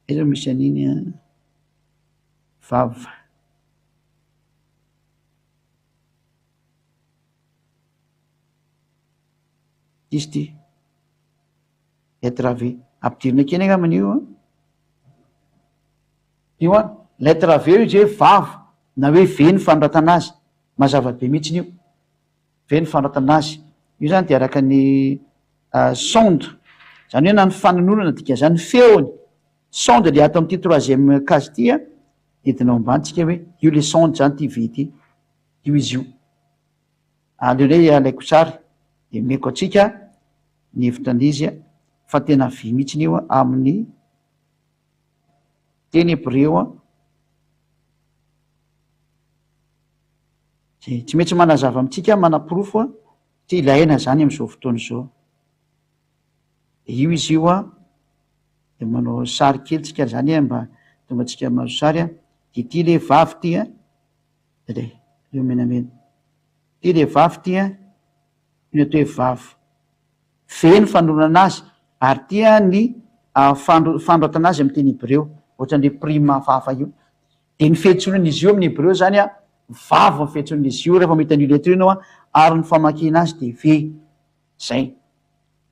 Aiza no misy an'iny a? Vav. Ity izy ity. Lettre V. Ampidirina kely angambany io an. Io an, lettre V io izy hoe vav na hoe V ny fanoratana azy. Mazava be mihitsiny io. V ny fanoratana azy. Io zany dia araka ny sound. Zany hoe na ny fanononana dikan'izany, ny feony. Sound le ato amin'ity troisième case ity an, hidina ao ambany tsika hoe io le sound zany ity V ity. Io izy io. Aleo indray alaiko sary dia omeko antsika ny hevitra an'izy fa tena vy mihitsiny io amin'ny teny hebreo an. Zay, tsy maintsy manazava amintsika manaporofo an, satria ilaina zany amin'izao fotoana izao. De io izy io an, de manao sary kely tsika zany an, mba tonga antsika mahazo sary an, de ity le vavy ity an, re, io menamena. Ity le vavy ity an, io ny atao hoe vavy. V ny fanorana azy, ary ity an ny fanoratana azy amin'ny teny hebreo, ohatran'le prime hafahafa io. Dia ny fiantsonan'izy io amin'ny hebreo izany an, vavy ny fiantsonan'izy io rehefa mahita an'io lettre io ianao an, ary ny famakiana azy dia V. Zay.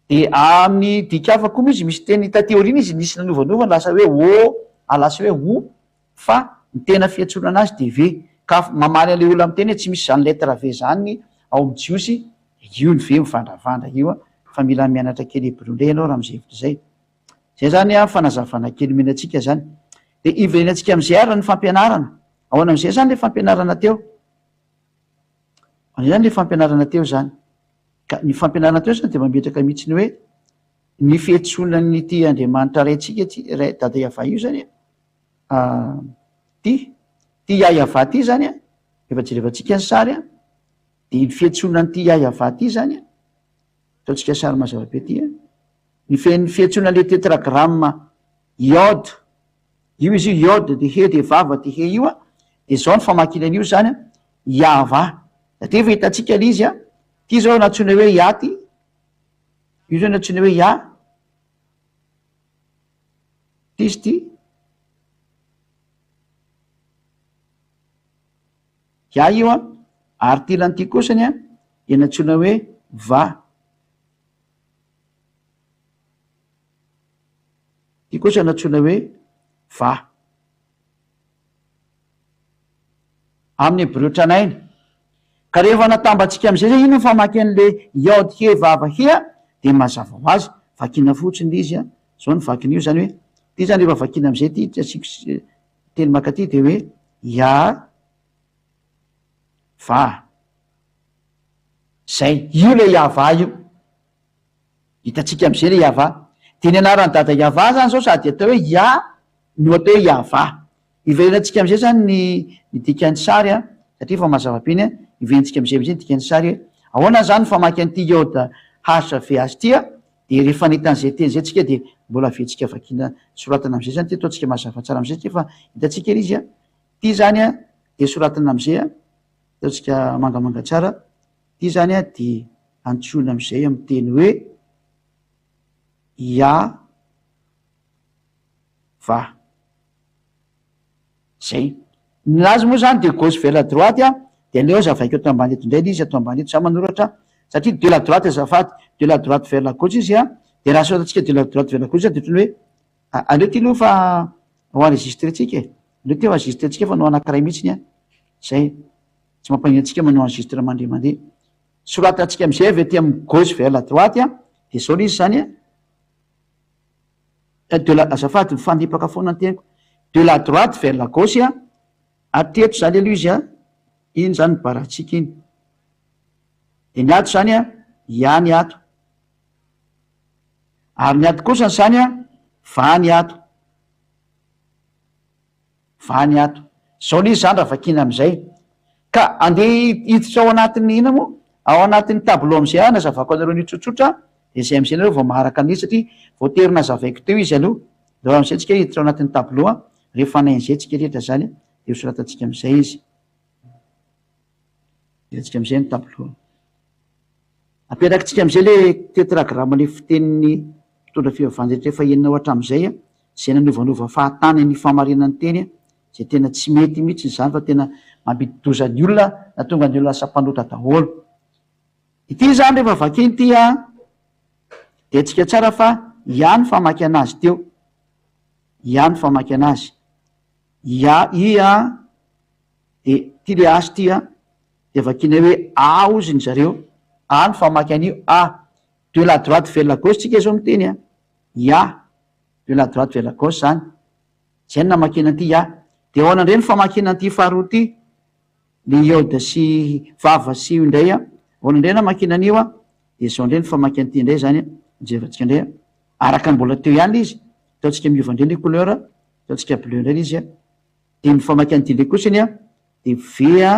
Dia amin'ny dika hafa koa moa izy misy teny taty aoriana izy nisy nanovanova lasa hoe O, lasa hoe O, fa ny tena fiantsonana azy dia V. Ka mamaly an'ilay olona miteny hoe tsy misy izany lettre V izany ao amin'ny jiosy, io ny V mivandravandra io an, fa mila mianatra kely hebreo indray ianao raha amin'izay hevitra izay. Izay izany an, fanazavana kely omena antsika izany. Dia hiverenantsika amin'izay ary ny fampianarana. Ahoana amin'izay izany ilay fampianarana teo? Ahoana izany ilay fampianarana teo izany? Ka ny fampianarana teo izany dia mametraka mihitsy ny hoe ny fiantsonan'ity Andriamanitra Raintsika ity, Ray Dada Yavah io izany an, ity, ity Yah Yavah ity izany an, efa jerevantsika ny sary an, dia ny fiantsonan'ity Yah Yavah ity izany an, ataontsika sary mazava be ity an, Ny fe- fiantsoana le tetragramme iode, io izy io iode de he de vava de he io a, de zao ny famakiana an'io zany a, Yahvah. Satria efa hitantsika le izy a, ty zao nantsoina hoe Yah ty, io zao nantsoina hoe Yah, ty izy ty, Yah io a, ary ty ilany ty kosany a, de nantsoina hoe Va. Ity kosa no antsoina hoe va. Amin'ny hebreo tranainy. Ka rehefa natambatsika amin'izay zay inona ny famaky an'le Yod He Vav He a, dia mazava ho azy, vakiana fotsiny le izy a, zao ny vakin'io zany hoe, ty zany rehefa vakiana amin'izay ty, ty asiako teny mankaty dia hoe Ya Va. Zay, io le Yavah io. Hitantsika amin'izay le Yavah. Dia ny anaran'i Dada Yavah zany zao sady atao hoe Ya no atao hoe Yavah. Hiverenantsika amin'izay zany ny ny dikan'ny sary an, satria efa mazava be iny an, hiverenantsika amin'izay amin'izay ny dikan'ny sary hoe ahoana zany ny famaky an'ity Yod HVH ity an, dia rehefa nahita an'izay teny izay tsika dia mbola averintsika vakiana soratana amin'izay zany ity, ataontsika mazava tsara amin'izay satria efa hitantsika ilay izy an, ity zany an dia soratana amin'izay an, ataontsika mangamanga tsara, ity zany an dia antsoina amin'izay amin'ny teny hoe Ya Va. Zay. Ny azy moa zany de gauche vers la droite a, de aleo azavaiko eto ambany eto indray le izy ato ambany eto za manoratra satria de la droite azafady, de la droite vers la gauche izy a, de raha soratantsika de la droite vers la gauche zany de ohatran'ny hoe aleo ty aloha fa ho enregistré-tsika e, aleo ty ho enregistré-tsika fa hanao anakiray mihitsiny a, zay, tsy mampaninona antsika manao enregistrement indray mandeha. Soratantsika am'zay avy aty amin'ny gauche vers la droite a, de zao le izy zany a. De la, azafady mifanipaka foana ny teniko, de la droite vers la gauche a, hatreto zany aloha izy a, iny zany ny barantsika iny, de ny ato zany a, ya ny ato, ary ny ato kosany zany a, va ny ato. Vany ato. Zao le izy zany raha vakiana amizay. Ka andeha hiditra ao anatin'ny inona moa? Ao anatin'ny tableau amizay aho hanazavako anareo an'io tsotsotra dia zay amizay nareo vao maharaka an'izy satria voatery nazavaiko teo izy aloha. Ndao amizay tsika hiditra ao anatin'ny tableau an, rehefa nain'izay tsika rehetra zany dia ho soratantsika amizay izy. Hidirantsika amizay ny tableau. Apetrakintsika amizay le tetragramme le fitenin'ny mpitondra fivavahana rehetra efa henonao hatramizay an. Izay nanovanova fahatany ny fahamarinan'ny teny izay tena tsy mety mihitsy izany fa tena mampidi-doza ny olona na tonga ny olona lasa mpanota daholo. Ity izany rehefa vakiana ity an, dia haintsika tsara fa Yah no famaky anazy teo. Yah no famaky anazy. Yah, i an, dia ity le H ity an, dia vakiana hoe A hozy ny zareo. A no famaky an'io, A. De la droite vers la gauche tsika izao miteny an. Yah. De la droite vers la gauche zany. Zay no namakiana an'ity Yah. De ahoana indray ny famakiana an'ity faharoa ity? Le Yod sy Vav sy io indray an. Ahoana indray namakiana an'io an? De zao indray ny famaky an'ity indray zany an. Jerevantsika indray an. Araka ny mbola teo ihany le izy. Ataontsika miova indray le couleur. Ataontsika bleu indray le izy an. De ny famaky an'ity indray kosany an, de V a,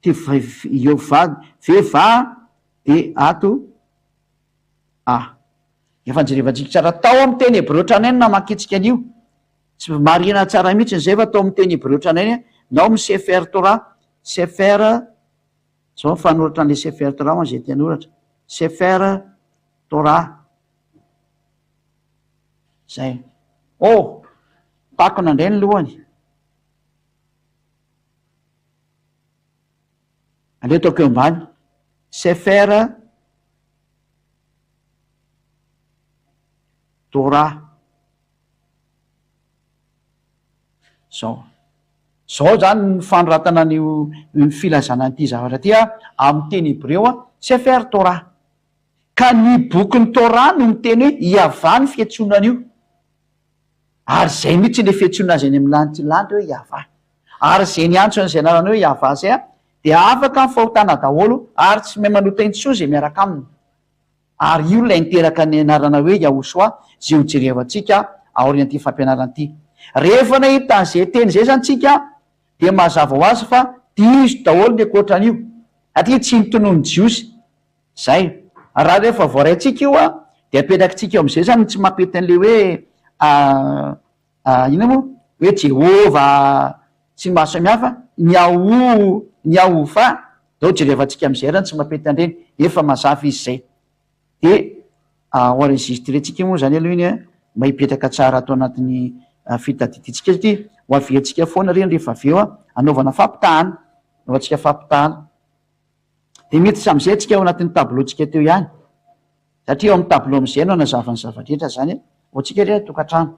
T V eo va, V va de ato A. Efa nojerevantsika tsara tao amin'ny teny hebreo tranainy namakintsika an'io. Tsy marihina tsara mihitsy izay fa tao amin'ny teny hebreo tranainy na ao amin'ny Sefer Torah, Sefer, zao ny fanoratra an'ilay Sefer Torah ho an'izay te hanoratra, Sefer Torah. Zay. Oh! Takona indray ny lohany. Aleo ataoko eo ambany. Sefer Torah. Zao. Zao zany ny fanoratana an'io ny filazana an'ity zavatra ity a, amin'ny teny hebreo a, Sefer Torah. Ka ny bokin'ny Torah no miteny hoe Iavah ny fiantsoana an'io. Ary izay mihitsy ilay fiantsoana azy any amin'ny lanitra lanitra hoe Iavah. Ary izay niantso an'izay anarana hoe Iavah izay dia afaka amin'ny fahotana daholo ary tsy mahay manota intsony izay miaraka aminy. Ary io ilay niteraka ny anarana hoe Yahoshuah izay ho jerevantsika aorian'ity fampianarana ity. Rehefa nahita an'izay teny izay izany tsika dia mazava ho azy fa diso daholo ny ankoatran'io satria tsy notononin'ny Jiosy Zay. Raha rehefa voaraintsika io an, dia apetrakitsika eo am'zay zany ny tsy mampety an'le hoe inona moa? Hoe Jehovah sy ny maro samihafa, ny Yahoo, ny Yahovah, dao jerevantsika am'zay ary ny tsy mampety an'ireny, efa mazava izy zay. De ho enregistrer-tsika moa zany aloha iny an, mba hipetraka tsara ato anatin'ny fitadidiantsika satria ho averintsika foana ireny rehefa avy eo an, anaovana fampitahana, anaovantsika fampitahana. Dia miditra amin'izay tsika ao anatin'ny tableau-tsika teo ihany. Satria ao amin'ny tableau amin'izay no hanazava ny zava-drehetra izany ho antsika re tokantrano.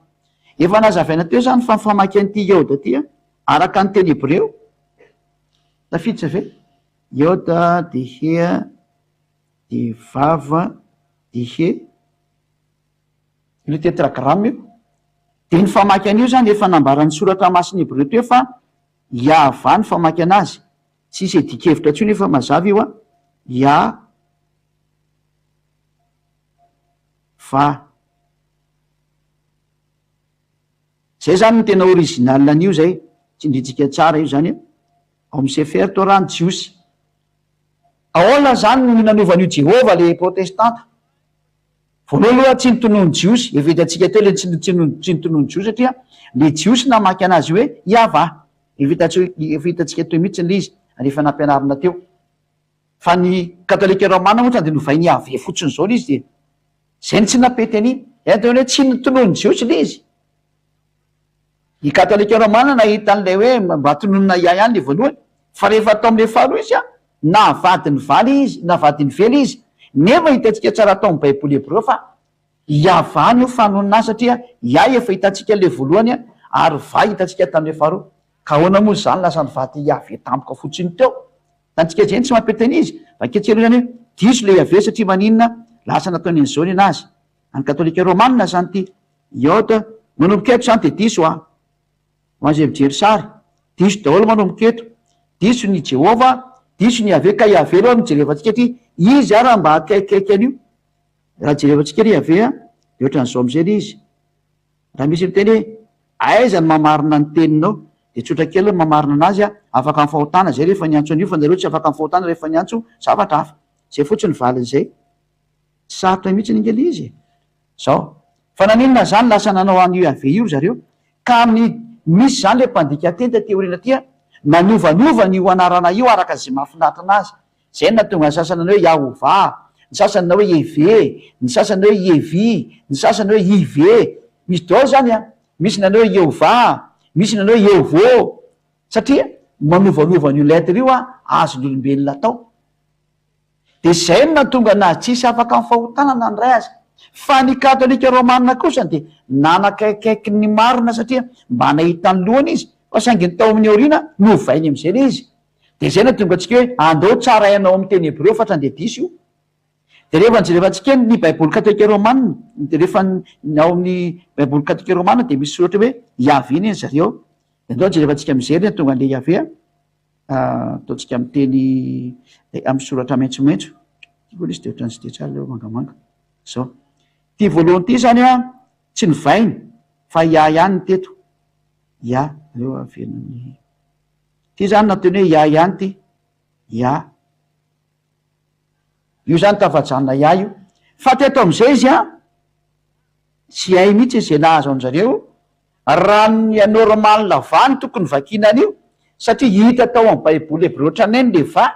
Efa nazavaina teo izany fa ny famaky an'ity Yod ity araka ny teny hebreo. Tafiditra ve? Iota de hea de vava de he. Io tetragramme io. Dia ny famaky an'io izany efa nambaran'ny soratra masina hebreo teo fa Yahvah ny famaky anazy. Tsisy adikevitra intsony io fa mazava io an. Yah va. Zay zany no tena original an'io zay, tsindrintsika tsara io zany an. Ao amin'ny Sefer Torah ny Jiosy. Ahoana zany no nanovan'io Jehovah le protestanta? Voalohany aloha tsy notononin'ny Jiosy, efa hitantsika teo le tsy tsy notononin'ny Jiosy satria le Jiosy namaky anazy hoe Yavah. Efa efa hitantsika teo mihitsy le izy ary efa nampianarina teo. Fa ny katolika romana moa dia novainy Yahvé fotsiny izao ilay izy dia izay no tsy nampety an'iny. Izay no atao hoe tsy notononin'ny Jiosy ilay izy. Ny katolika romana nahita an'ilay hoe mba tononina Yah ihany ilay voalohany fa rehefa atao amin'ilay faharoa izy an, navadiny valy izy, navadiny vely izy. Nefa hitantsika tsara tao amin'ny baiboly hebreo fa Yavah no fanonona azy satria Yah efa hitantsika ilay voalohany ary Vah hitantsika tamin'ilay faharoa. Ka ahoana moa izany lasa nivady Yaveh tampoka fotsiny teo? Hitantsika izay ny tsy mampety an'izy. Vakintsika aloha izany hoe diso ilay Yaveh satria maninona lasa nataony an'izao ny anazy. Any katolika romana izany ity. Iota, manomboka eto izany dia diso an! Ho an'izay mijery sary, diso daholo manomboka eto. Diso ny Jehovah, diso ny Yaveh, ka Yaveh aloha no jerevantsika aty, izy ara mba akaikikaiky an'io. Raha jerevantsika ry Yaveh an, dia ohatran'izao amin'izay ilay izy. Raha misy miteny hoe aiza no mamarina ny teninao, dia tsotra kely ny mamarina anazy an, afaka amin'ny fahotana izay rehefa niantso an'io fa nareo tsy afaka amin'ny fahotana rehefa niantso zavatra hafa. Izay fotsiny ny valin'izay. Tsy sarotra mihitsy ange ilay izy e. Zao. Fa naninona zany lasa nanao an'io Yaveh io ry zareo? Ka amin'ny misy zany le mpandika teny taty aoriana aty an, nanovanova an'io anarana io araka izay mahafinaritra anazy. Zay no nahatonga ny sasany nanao hoe Yahovah, ny sasany nanao hoe Yehve, ny sasany hoe Yevi, ny sasany hoe Ive. Misy daholo zany an. Misy nanao hoe Yehovah, misy nanao hoe Yehovo. Satria manovanova an'io lettre io an, azon'ny olombelona atao. Dia izay no nahatonga anazy tsy hisy afaka amin'ny fahotana na ny iray aza. Fa ny katolika romana kosa dia nanakaikaiky ny marina satria mba nahita ny lohany izy fa saingy ny tao amin'ny aoriana novainy amin'izay ilay izy. Dia izay no nahatonga antsika hoe andao tsaraina ao amin'ny teny hebreo fa tsy andeha diso io. Dia rehefa nojerevantsika ny baiboly katolika romana, dia rehefa ny ao amin'ny baiboly katolika romana dia misy soratra hoe Yahvé anie zareo ao. Dia andao jerevantsika amin'izay anie tonga an'ilay Yahvé a. Ataontsika amin'ny teny amin'ny soratra maitsomaitso. Ity koa ilay izy dia ohatran'ny tsy dia tsara ilay hoe mangamanga. Izao. Ity voalohany ity izany an, tsy novaina fa Yah ihany ny teto. Yah, aleo averina ny. Ity izany nataony hoe Yah ihany ity. Yah. Io izany tafajanona Yah io. Fa teto amin'izay izy an, tsy hay mihitsy izay nahazo an-jareo. Raha ny normal va no tokony vakiana an'io satria hita tao amin'ny baiboly hebreo tranainy le va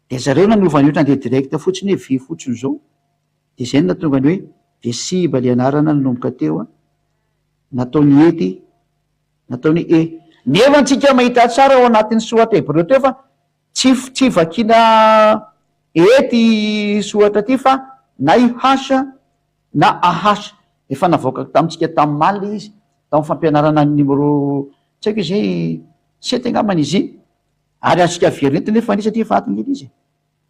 dia zareo nanova ny otrany dia direct fotsiny hoe vy fotsiny zao dia zay no nahatonga ny hoe dia simba le anarana nanomboka teo an nataony ety nataony e nefa antsika mahita tsara ao anatin'ny soratra hebreo teo fa tsy tsy vakiana ety soratra ty fa na i h na AH, efa navoakako tamintsika tamin'ny maly ilay izy, tamin'ny fampianarana ny numéro tsy haiko izay sept angambany izy iny, ary azontsika averina eto nefa satria efa ato ange ilay izy e,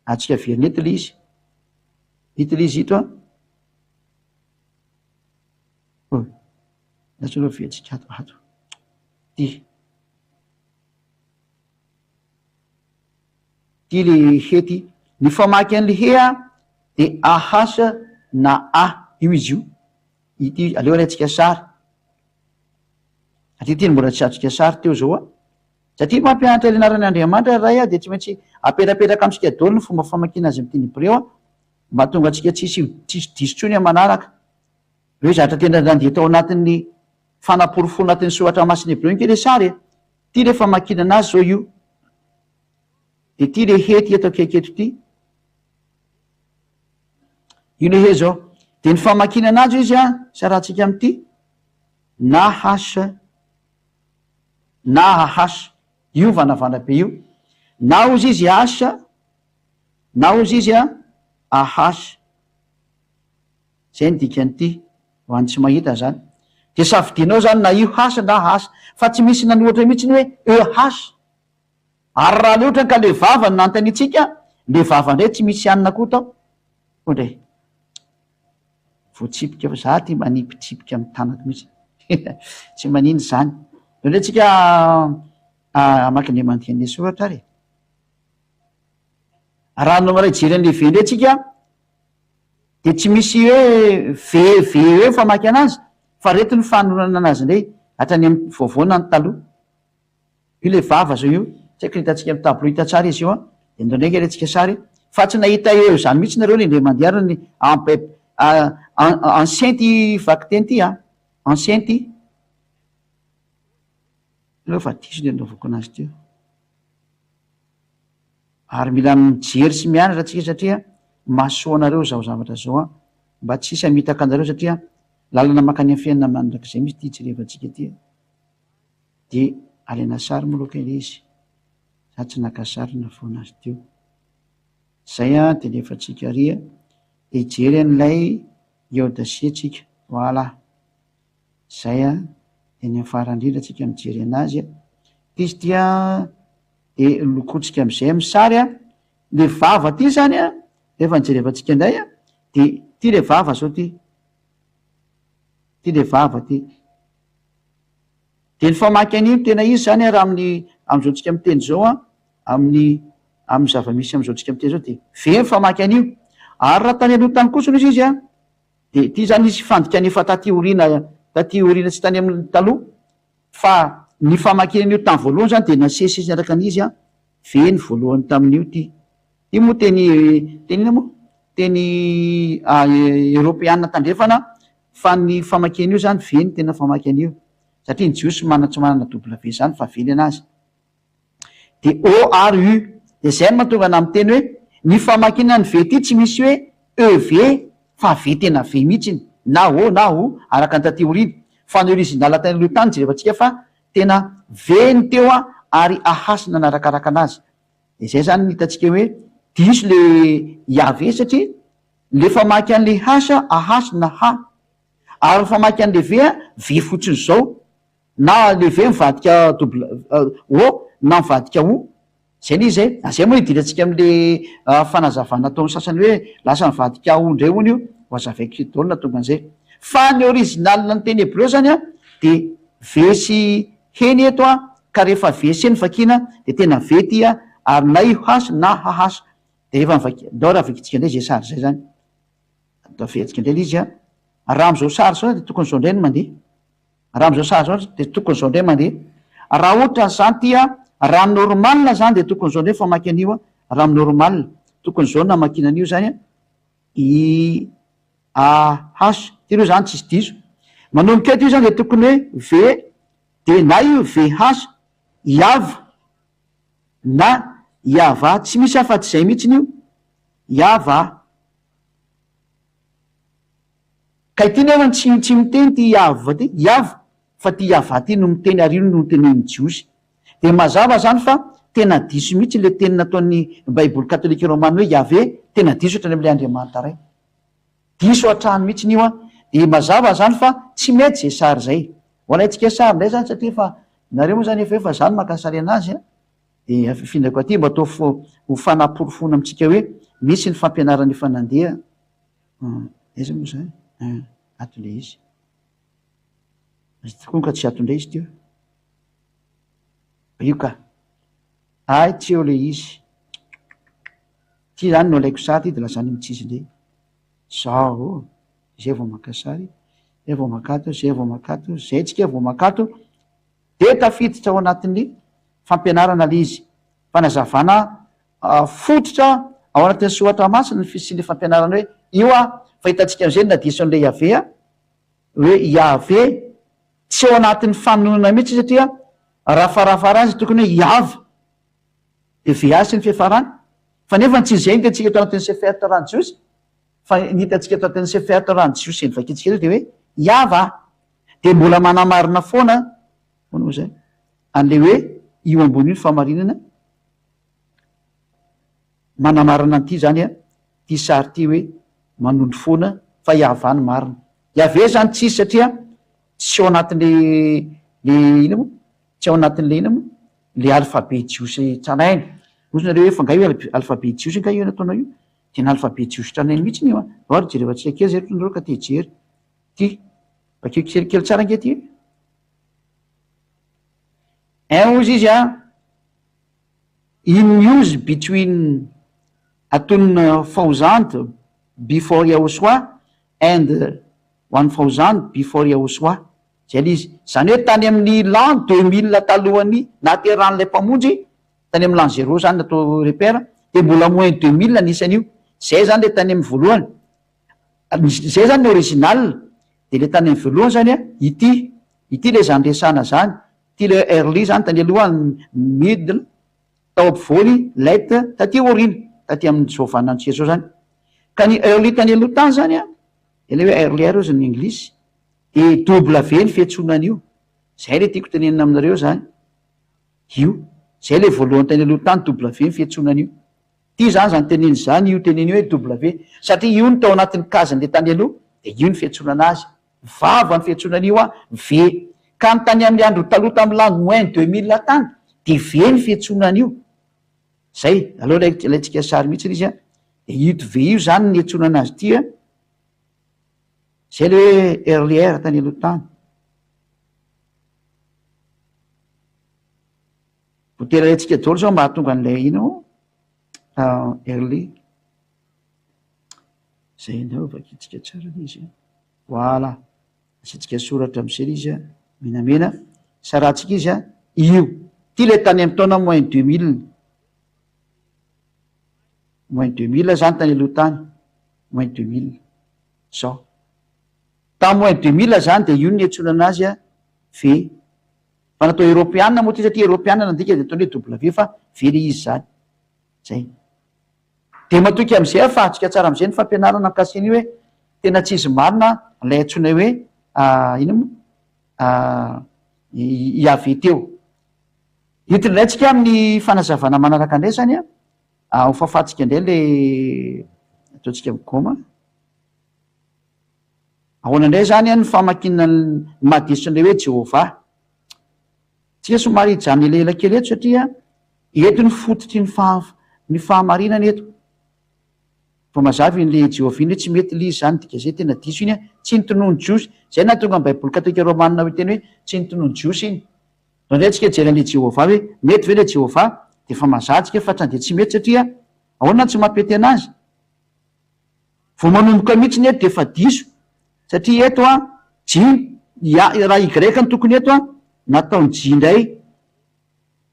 azontsika averina eto ilay izy, ito ilay izy ito an, oh, lasa aloha averintsika ato ato, ity. Ty le he ty. Ny famaky an'le he a de AH na A io izy io. Ity aleo alaintsika sary. Satria ty mbola tsy azontsika sary teo zao a. Satria mampianatra ny anaran'ny Andriamanitra ray a de tsy maintsy apetrapetraka amintsika daholo ny fomba famakiana azy amin'ny teny hebreo a. Mba hahatonga antsika tsisy tsisy diso intsony amin'ny manaraka. Ireo zavatra tena nandeha tao anatin'ny fanaporofoana anatin'ny soratra masina hebreo ange le sary e. Ty le famakiana anazy zao io. Dia ity le hety eto akaiky eto ity. Io le he zao. Dia ny famakiana anazy izy an, sarahantsika amin'ity, na H na AH. Io vanavana be io. Na hozy izy H, na hozy izy an, AH. Zay ny dikan'ity, ho an'ny tsy mahita zany. Dia safidianao zany na io H na H. Fa tsy misy nanohatra mihitsy ny hoe EH. Ary raha le otrany ka le vava no nanontaniantsika, le vava ndray tsy misy hanina koa tao. Oadray. Voatsipika fa za ty manipy tsipika amin'ny tanako mihitsy. Tsy manino izany. Ndao ndray tsika hamaky indray mandinika an'ilay soratra ary e. Raha no miray jery an'ilay V ndray tsika dia tsy misy hoe V V hoe mifamaky anazy fa reto ny fanononana anazy indray hatrany amin'ny vaovao na ny taloha. Io le vava zao io, tsy haiko ny hitantsika amin'ny tableau hita tsara izy io an, de ndao ndray ange alaintsika sary, fa tsy nahita eo izany mihitsy nareo le indray mandeha ary ny en ancien ty vakiteny ty an, ancien ty, aleo fa diso ny anaovako anazy teo, ary mila mijery sy mianatra tsika satria mahasoa anareo zao zavatra zao an, mba tsy hisy hamitaka anareo satria lalana mankany amin'ny fiainana mandrakizay mihitsy ty jerevantsika ty an. De alaina sary moa aloha kay izy, za tsy naka sary navoana azy teo. Zay an de alefantsika ary an, de hijery an'ilay Eodasia tsika, voilà, zay an, de ny amin'ny farany indrindra tsika mijery anazy an, ty izy ty an, de lokotsika am'zay amin'ny sary an, le vava ty zany an, rehefa nijerevantsika indray an, de ty le vava zao ty, ty le vava ty. Dia ny famaky an'io no tena izy izany an, raha amin'ny amin'izao tsika miteny izao an, amin'ny amin'ny zava-misy amin'izao tsika miteny izao dia ve ny famaky an'io. Ary raha tany aloha tany kosa hoy izy an, dia ity izany nisy fandikana efa taty aoriana taty aoriana tsy tany amin'ny taloha fa ny famakiana an'io tamin'ny voalohany izany dia nasesisesy niaraka an'izy an, ve ny voalohany tamin'io ity. Io moa teny teny inona moa? Teny eoropeana tandrefana Fa ny famakiana io zany ve no tena famaky an'io? Satria ny jiosy manana tsy manana W zany fa V ny anazy. De O ary U. De zay no mahatonga anah miteny hoe ny famakiana ny V ty tsy misy hoe EV fa V tena V mihitsiny na O na U araka ny taty aoriana. Fa ny original tany aloha tany jerevantsika fa tena V ny teo ary AH nanarakaraka anazy. De zay zany no hitantsika hoe diso le Yahvé satria Le famaky an'le H a H na H. Ary ny famaky an'le V a V fotsiny zao. Na le V mivadika double O na mivadika O. Zay le izy e. Zay moa idirantsika am'le fanazavana ataon'ny sasany hoe lasa nivadika O ndray hono io. Ho azavaiko eto daholo nahatonga an'izay. Fa ny original ny teny hebreo zany a de V sy He ny eto a, ka rehefa V sy He no vakiana de tena V ty a, ary na io H na HH. Dia rehefa mivaky, ndao raha vakintsika indray izay sary izay izany. Ndao averintsika indray ilay izy an. Raha amin'izao sary izao dia tokony izao indray no mandeha. Raha amin'izao sary izao dia tokony izao indray mandeha. Raha ohatran'izany ity an, raha normal izany dia tokony izao indray famaky an'io an. Raha amin'ny normal, tokony izao no namakiana an'io izany an. I A H, ity aloha izany tsisy diso. Manomboka eto io izany dia tokony hoe V, dia na io V H, Iav, Na Yavah, tsy misy afa-tsy izay mihitsiny io, Yavah. Ka ity nefa tsy tsy miteny ity Yavah ity, Yav, fa ity Yavah ity no miteny ary io no notenenin'ny Jiosy. Dia mazava izany fa tena diso mihitsy ilay teny nataon'ny Baiboly katolika romana hoe Yaveh, tena diso hatrany amin'ilay Andriamanitra Ray. Diso hatrany mihitsiny io an! Dia mazava izany fa tsy mety izay sary izay. Ho alaintsika sary indray izany satria efa nareo moa izany efa eo fa izaho no maka sary anazy an! Dia afindrako aty mba atao ho fanaporofoana amintsika hoe misy ny fampianarana efa nandeha. Aiza moa izany? Ato ilay izy. Izy tokoa ka tsy ato indray izy teo. Io ka. Hay tsy eo ilay izy. Ty zany no alaiko sary ty de lasa any am tsisy ndray. Zao zay vao maka sary, zay vao makato, zay vao makato, zay tsika vao makato de tafiditra ao anatin'ny fampianarana le izy. Fanazavana fototra ao anatin'ny soratra masina ny fisian'le fampianarana hoe io a fa hitantsika am'zay ny nadiso an'le Yaveh a hoe Yaveh tsy ao anatin'ny fanononana mihitsy satria raha farafaharany izy tokony hoe Yavh de VA sy ny fiafarany, fa nefa tsy izay ny hitantsika eto anatin'ny Sefer Torah ny Jiosy, fa ny hitantsika eto anatin'ny Sefer Torah ny Jiosy izay novakintsika teo dia hoe Yahvah, dia mbola manamarina foana, ahoana moa izay, an'ilay hoe io ambony io ny fahamarinana, manamarina an'ity izany an, ity sary ity hoe manondro foana fa Yahvah no marina. Yahveh izany tsy izy satria tsy ao anatin'ilay, ilay inona moa, tsy ao anatin'ilay inona moa. le alphabet jiosy tranainy. Hozy nareo hoe fa nga io alphabet jiosy nga io nataonao io? Tena alphabet jiosy tranainy mihitsy io an! Ndao ary jerevantsika kely zay nareo ka te hijery. Ty. Vakio kelikely tsara ange ty e. Un hozy izy an, in use between atonina thousand before Yahoshuah and 1000 before Yahoshuah. Zay le izy. Zany hoe tany amin'ny l'an 2000 talohan'ny nahaterahan'ilay Mpamonjy, tany amin'ny l'an zéro zany natao repère, dia mbola moins 2000 ny isan'io. Zay zany le tany amin'ny voalohany. Zay zany ny original. Dia le tany amin'ny voalohany zany an, ity, ity le zany resahana zany, ity le early zany tany aloha, middle, tao ampovoany, late, taty aoriana, taty amin'izao vaninandrontsika izao zany. Ka ny early tany aloha tany zany an, ilay hoe earlier hozy ny anglisy, dia W ny fiantsoana an'io. Zay le tiako tenenina aminareo zany. Io. Zay le voalohany tany aloha tany, W ny fiantsoana an'io. Ty zany zany teneny zany io teneny io hoe W satria io no tao anatin'ny case-n'le tany aloha dia io ny fiantsoana anazy. Vava ny fiantsoana an'io an, V. Ka ny tany amin'ny andro taloha tamin'ny l'an moins 2000 tany dia V ny fiantsoana an'io. Zay. Aleo alaintsika sary mihitsy izy an. Dia ito V io zany ny iantsoana anazy ity an. Zay le hoe earlier tany aloha tany. Voatery alaintsika daholo zao mba hahatonga an'ilay ina moa early. Zay indray ho vakintsika tsara ilay izy an. Voilà. Asiantsika soratra amin'izay ilay izy an, menamena. Sarahantsika izy an, io. Ity ilay tany amin'ny taona moins 2000. Moins 2000 zany tany aloha tany. Moins 2000. Zao. Tamin'ny moins 2000 zany dia io no niantsoana anazy an, V. Fa natao eropeana moa ty satria eropeana nandika dia ataony hoe W fa V le izy zany. Zay. Dia matoky amizay aho fa azontsika tsara amizay ny fampianarana mikasika an'io hoe tena tsy izy marina ilay antsoinay hoe inona moa Yaveh teo. Hiditra indray tsika amin'ny fanazavana manaraka indray zany an, ho fafantsika indray le ataontsika migoma. Ahoana indray izany ny famakiana ny maha-diso an'ilay hoe Jehovah? Tsika somary hijanona elaela kely eto satria eto ny fototry ny faha, ny fahamarinana eto. Vao mazava iny le Jehovah iny hoe tsy mety ilay izy izany, dika izay tena diso iny, tsy ny tonony jiosy. Izay nahatonga ny Baiboly katolika romana hiteny hoe tsy ny tonony jiosy iny. Vao indray tsika hijery an'ilay Jehovah hoe mety ve ilay Jehovah? Dia efa mazava tsika fa tsy dia tsy mety satria ahoana no tsy mampety anazy? Vao manomboka mihitsy ny eto dia efa diso satria eto an J ya raha Y no tokony eto an nataony J indray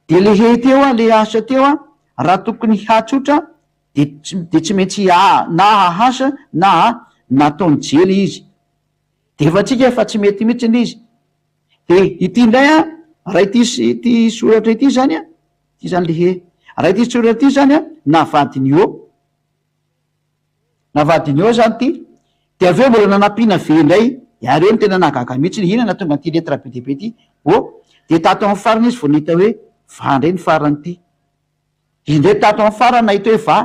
dia le he teo an le H teo an raha tokony H tsotra dia dia tsy maintsy A na AH na A nataony J le izy dia efa tsika efa tsy mety mihitsy le izy dia ity indray an raha ity ity soratra ity zany an ity zany le he raha ity soratra ity zany an navadiny O Navadiny eo zany ty, de avy eo mbola nanampiana V indray, ary eo no tena nahagaga mihitsy, inona nahatonga an'ity lettre be dia be ty, O, de tato amin'ny farany izy vao nahita hoe va indray ny faran'ity, indray tato amin'ny farany nahita hoe va,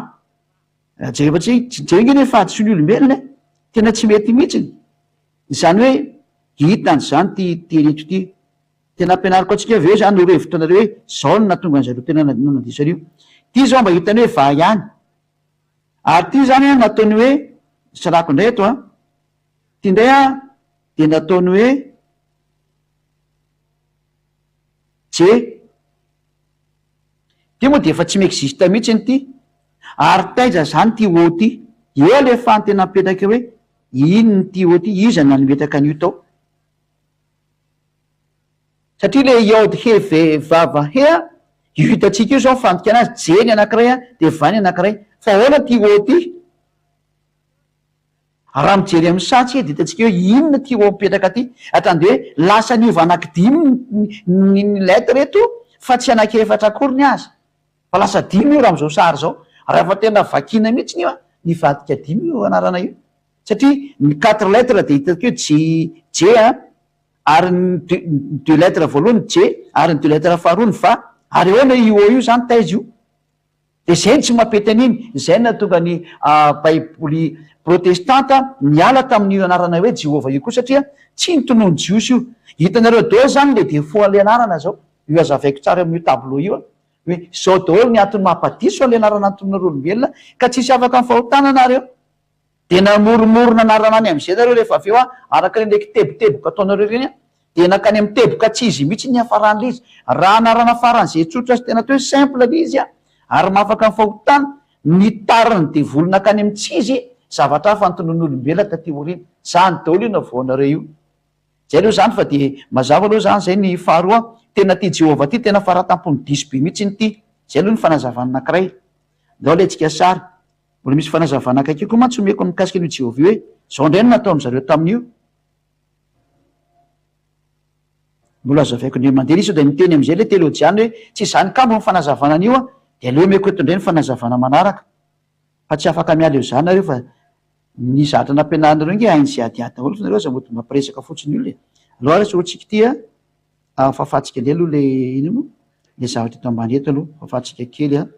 raha jereva tsy, jereo ange ny fahadisoan'ny olombelona e, tena tsy mety mihitsy, izany hoe hitany izany ty teny eto ity. Tena ampianariko antsika avy eo izany ireo hevitra anareo hoe zao no nahatonga an'zareo tena nanadiso an'io. Ity zao mba hitany hoe va ihany. Ary ity izany an nataony hoe, sarahako indray eto an, ity indray an dia nataony hoe J. Ity moa dia efa tsy mi-existe mihitsy ity. Ary taiza izany ity O ity? Eo ilay fanontena mipetraka hoe inona ity O ity, iza no nametraka an'io tao? Satria le Yod He Ve Vav He a, io hitantsika io zao ny fandikana azy, J ny anakiray a, de Va ny anakiray. Fa ahoana ty O ty? Raha mijery amin'ny saha tsika de hitantsika hoe inona ty O mipetraka ty. Hatrany de hoe lasa niova anakidimy ny ny lettre eto fa tsy anakiefatra akory ny azy. Fa lasa dimy io raha amin'izao sary izao. Raha efa tena vakiana mihitsy io a, nivadika dimy io anarana io. Satria ny quatre lettres dia hitantsika hoe J, J a, ary ny deux, ny deux lettres voalohany J, ary ny deux lettres faharoa ny Va. Ary ahoana io O io izany, taiza io? Dia izay no tsy mampety an'iny. Izay no nahatonga ny Baiboly protestanta niala tamin'io anarana hoe Jehovah io koa satria tsy ny tonony jiosy io. Hitanareo daholo izany ilay défaut an'ilay anarana izao. Io hazavaiko tsara eo amin'io tableau io hoe izao daholo ny antony mampadiso an'ilay anarana antononareo olombelona ka tsisy afaka amin'ny fahotana nareo. Dia namoromorona anarana any amin'izay nareo rehefa avy eo an, araka ireny kiteboteboka ataonareo ireny an, dia nankany amin'ny teboka tsy izy mihitsy ny niafaran'ilay izy. Raha anarana faran'izay tsotra sy tena atao hoe simple ilay izy an, ary mahafaka ny fahotana, nitarin'ny devoly nankany amin'ny tsy izy, zavatra hafa antonon'olombelona taty aoriana. Izany daholo io navoanareo io. Zay aloha izany fa dia mazava aloha izany izay ny faharoa, tena tia Jehovah ity, tena faratampony diso be mihitsy ity. Zay aloha ny fanazavana anankiray. Ndao alaintsika sary. Mbola misy fanazavana akaiky koa mantsy omeko mikasika an'io Jehovah io hoe zao indray no nataon-dry zareo tamin'io. Mbola hazavaiko indray mandeha sao dia miteny amin'izay ilay teolojiana hoe tsy izany kambo ny fanazavana an'io an, dia aleo omeko eto indray ny fanazavana manaraka. Fa tsy afaka miala eo izany nareo fa ny zavatra nampianarinareo ange hain'i ze adiady daholo fa nareo aza mody mampiresaka fotsiny olona e. Aleo ary asehoantsika ity an, fafantsika indray aloha ilay inona moa? Ilay zavatra eto ambany eto aloha, fafantsika kely an.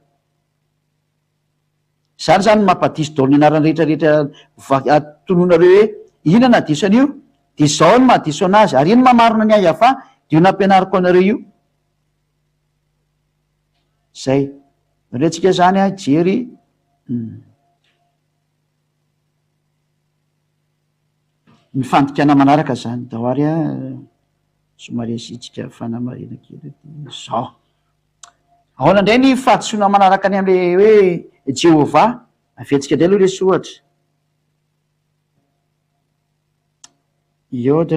Izany izany no mampadiso daholo ny anarana rehetra rehetra va- tononareo hoe inona no hahadiso an'io? Dia izao no mahadiso an'azy, ary iny mamarina ny ahy Yavah dia io nampianariko anareo io. Zay. Aleo tsika zany a hijery ny fandikana manaraka zany. Ndao ary a somary asiantsika fanamarihana kely hoe zao. Ahoana indray ny fahadisoana manaraka ny amle hoe Jehovah? Averintsika indray aloha le soratra. Iod,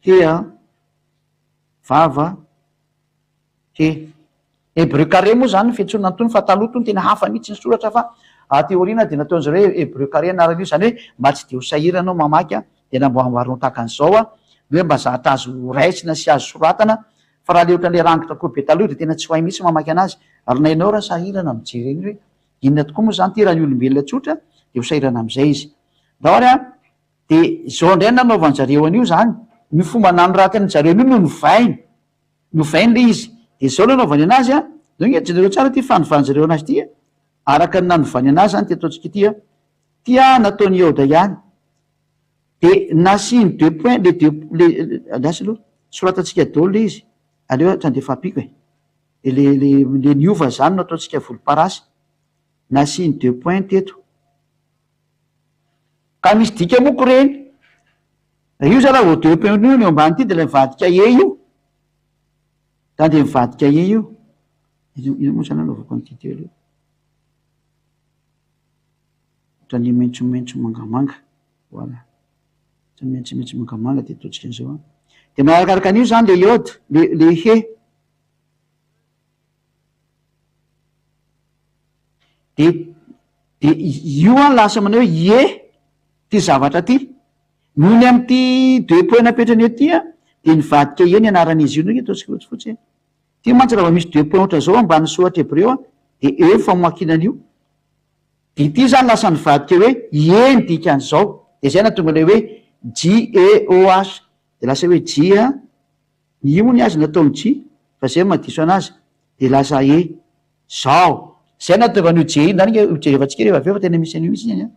he a. Vava, he. Hébreu carré moa izany ny fiantsoana an'itony fa taloha itony tena hafa mihitsy ny soratra fa aty aoriana dia nataon'izareo hoe hébreu carré anaran'io, izany hoe mba tsy dia ho sahirana anao mamaky an, dia namboamboarina ho tahaka an'izao an, ny hoe mba zatra azo raisina sy azo soratana fa raha le ohatran'ilay rangitra koa be taloha dia tena tsy ho hay mihitsy mamaky anazy ary na ianao raha sahirana mijery an'io hoe inona tokoa moa izany ity raha ny olombelona tsotra dia ho sahirana amin'izay izy. Ndao ary an. Dia izao indray no nanaovan-jareo an'io izany, ny fomba nanoratan'ny zareo an'io no novainy, novainy ilay izy. Dia izao no nanaovany anazy an, izao ange jereo tsara ity fanovan-jareo anazy ity an, araka ny nanovany anazy izany ity ataontsika ity an, ity an nataon'i Yehoda ihany, dia nasiany deux points, le deux, le, andraso aloha, soratantsika daholo ilay izy, aleo aho andefa ampiako e, dia le, le, le niova izany no ataontsika volomparasy, nasiany deux points teto. Ka misy dika moa ko reny. Io zalahy vao deux points io ny eo ambany ity de ilay mivadika e io. Zany de mivadika e io. Ino moa zany anaovako an'ity teo aloha. Ohatran'ny maitsomaitso mangamanga. Voilà. Ohatran'ny maitsomaitso mangamanga de ataontsika an'izao an. De manarakaraka an'io zany le iode, le le he. De de io an lasa manao hoe ie ty zavatra ty. Noho ny amin'ity deux points napetrany eo ty an, de nivadika ie ny anaran'izy io ndray ataontsika fotsifotsy e. Ty mantsy raha vao misy deux points ohatran'izao ambanin'ny soratra hebreo an, de eo ny famoakina an'io. De ity zany lasa nivadika hoe ie ny dikan'izao. De zay nahatonga ilay hoe JEOH. De lasa hoe J an. Ny i moa ny azy nataony J fa zay no mahadiso anazy de lasa E. Zao! Zay nahatonga an'io J io, zany nge ho jerevantsika rehefa avy eo fa tena misy an'io mihitsy anie an!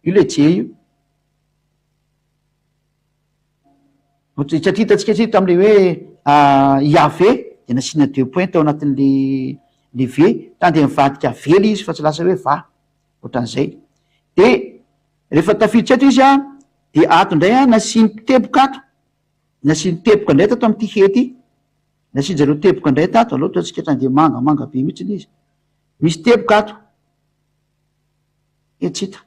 Io le J io. Satria hitantsika tsy tamin'le hoe Yahvé de nasiana deux points tao anatin'le le V, tany de nivadika V le izy fa tsy lasa hoe va. Ohatran'izay. De rehefa tafiditra eto izy an, de ato indray an nasiany teboka ato. Nasiany teboka indray tato amin'ity hehy ity. Nasian-jareo teboka indray tato. Aleo ataontsika hatrany dia mangamanga be mihitsy ilay izy. Misy teboka ato. Eh, tsy hita.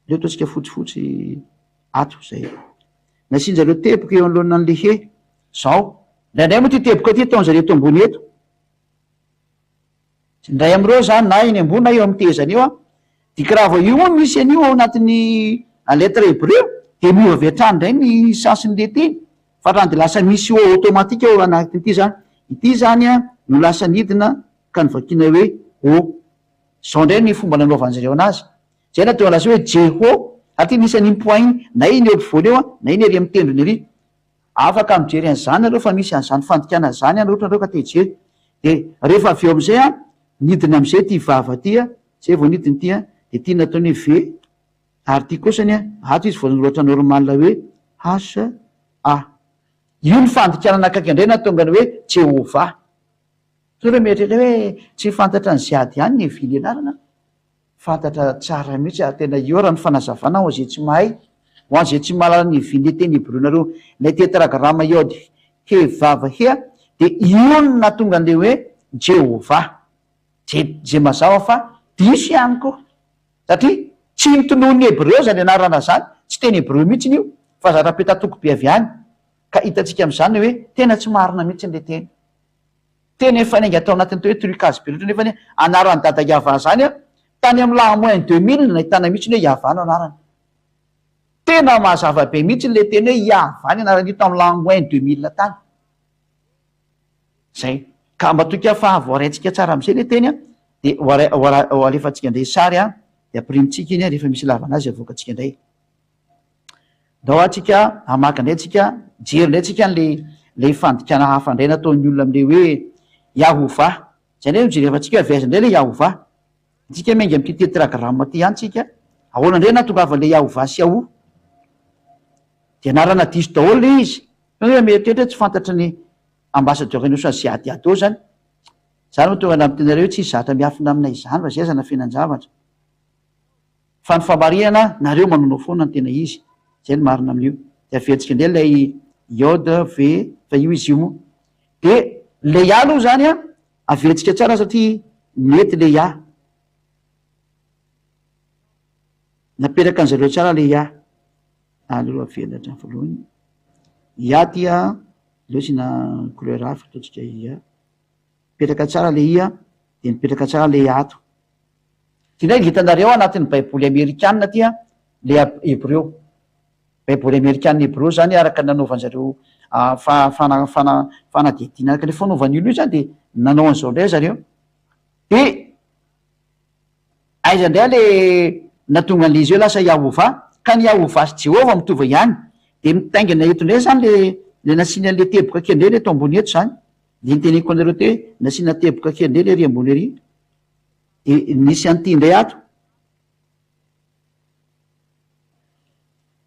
Aleo ataontsika fotsifotsy ato izay. Nasian-jareo teboka eo anoloana an'ilay hehy. Izao. Indraindray moa ity teboka ity ataon-jareo eto ambony eto. Indray amin'ireo izany na eny ambony na eo amin'ny tehezana eo an, dia raha vao io moa misy an'io ao anatin'ny lettre hebreu dia miova avy hatrany indray ny sens-n'ilay teny fa raha dia lasa misy o automatique ao anatin'ity izany. Ity izany an no lasa nidina ka novakiana hoe o. Izao indray ny fomba nanaovan'izy ireo anazy. Izay no tonga lasa hoe Jeho, ary ity misy an'iny point iny, na iny eo ampovoany eo an, na iny ery amin'ny tendrony ery. Afaka mijery an'izany nareo fa misy an'izany fandikana izany any ohatra nareo ka te hijery. De rehefa avy eo amizay an, nidina amizay ity vava ity an, zay vao nidina ity an, de ity nataony hoe V, ary ity kosany an, ato izy vao nanoratra normal hoe H A. Io ny fandikanana akaiky indray nahatonga ny hoe Jehovah. Sao ireo mieritreritra hoe tsy fantatra ny ziady ihany ny vily anarana? Fantatra tsara mihitsy ary tena io raha ny fanazavana ho an'izay tsy mahay, ho an'izay tsy mahalala ny vily teny hebreo nareo, ilay tetragrama yod he vav he dia io no nahatonga an'ilay hoe Jehovah. Je, je mazava fa diso ihany koa. Satria tsy ny tonon'ny hebreo izany anarana izany, tsy teny hebreo mihitsy io fa zatra petatoko be avy any. Ka hitantsika amin'izany hoe tena tsy marina mihitsy ilay teny. Tena efa niainga tao anatin'ny atao hoe trucage be loatra nefa anie anaran'i dada Yava zany an, tany amin'ny l'an moins 2000 no nahitana mihitsy ny hoe Yava no anarany. Tena mazava be mihitsy ilay teny hoe Yava ny anaran'io tamin'ny l'an moins 2000 tany. Zay. Ka matoky aho fa voaraintsika tsara amin'izay ilay teny an, dia ho alefantsika indray sary an, dia ampirimintsika iny an, rehefa misy ilavana azy avoakantsika indray. Ndao ary tsika hamaky indray tsika, hijery indray tsika an'ilay ilay fandikana hafa indray nataon'ny olona amin'ilay hoe Yahovah. Izay indray no jerevantsika hoe avy aiza indray ilay Yahovah. Tsika miainga amin'ity tetragramme ity ihany tsika. Ahoana indray nahatongavan'ilay Yahovah sy Yahu? Dia anarana diso daholo ilay izy. Fa hoe mieritreritra tsy fantatry ny ambassadeur ny osa Ziady Ado izany. Izany no tonga nampiteny anareo hoe tsisy zatra miafina aminay izany fa izay aza nafenan-javatra. Fa ny famarihana, nareo manaonao foana ny tena izy. Zay no marina amin'io. Dia averintsika indray ilay Yod, V, fa io izy io moa. Dia le Ya aloha izany an, averintsika tsara satria mety le Ya. Napetraka an'zareo tsara le Ya. Aleo averina hatramin'ny voalohany. Ya ty an, aleo asiana couleur hafa ataontsika Ya. Mipetraka tsara le I an, dia mipetraka tsara le Ya ato. Ty ndray hitanareo anatin'ny baiboly amerikana ty an, le hebreo. Baiboly amerikana hebreo zany araka ny nanaovan'zareo fanadihadiana araka le fanaovan'ny olona io zany de nanao an'izao ndray zareo. De aiza ndray le nahatonga an'le izy hoe lasa Yahovah? Ka ny Yahovah sy Jehovah mitovy ihany. De mitaingina eto ndray zany le le nasiana an'le teboka kely ndray le eto ambony eto zany. Le niteneniko anareo teo hoe nasiana teboka kely ndray le ery ambony ery. De nisy an'ity indray ato.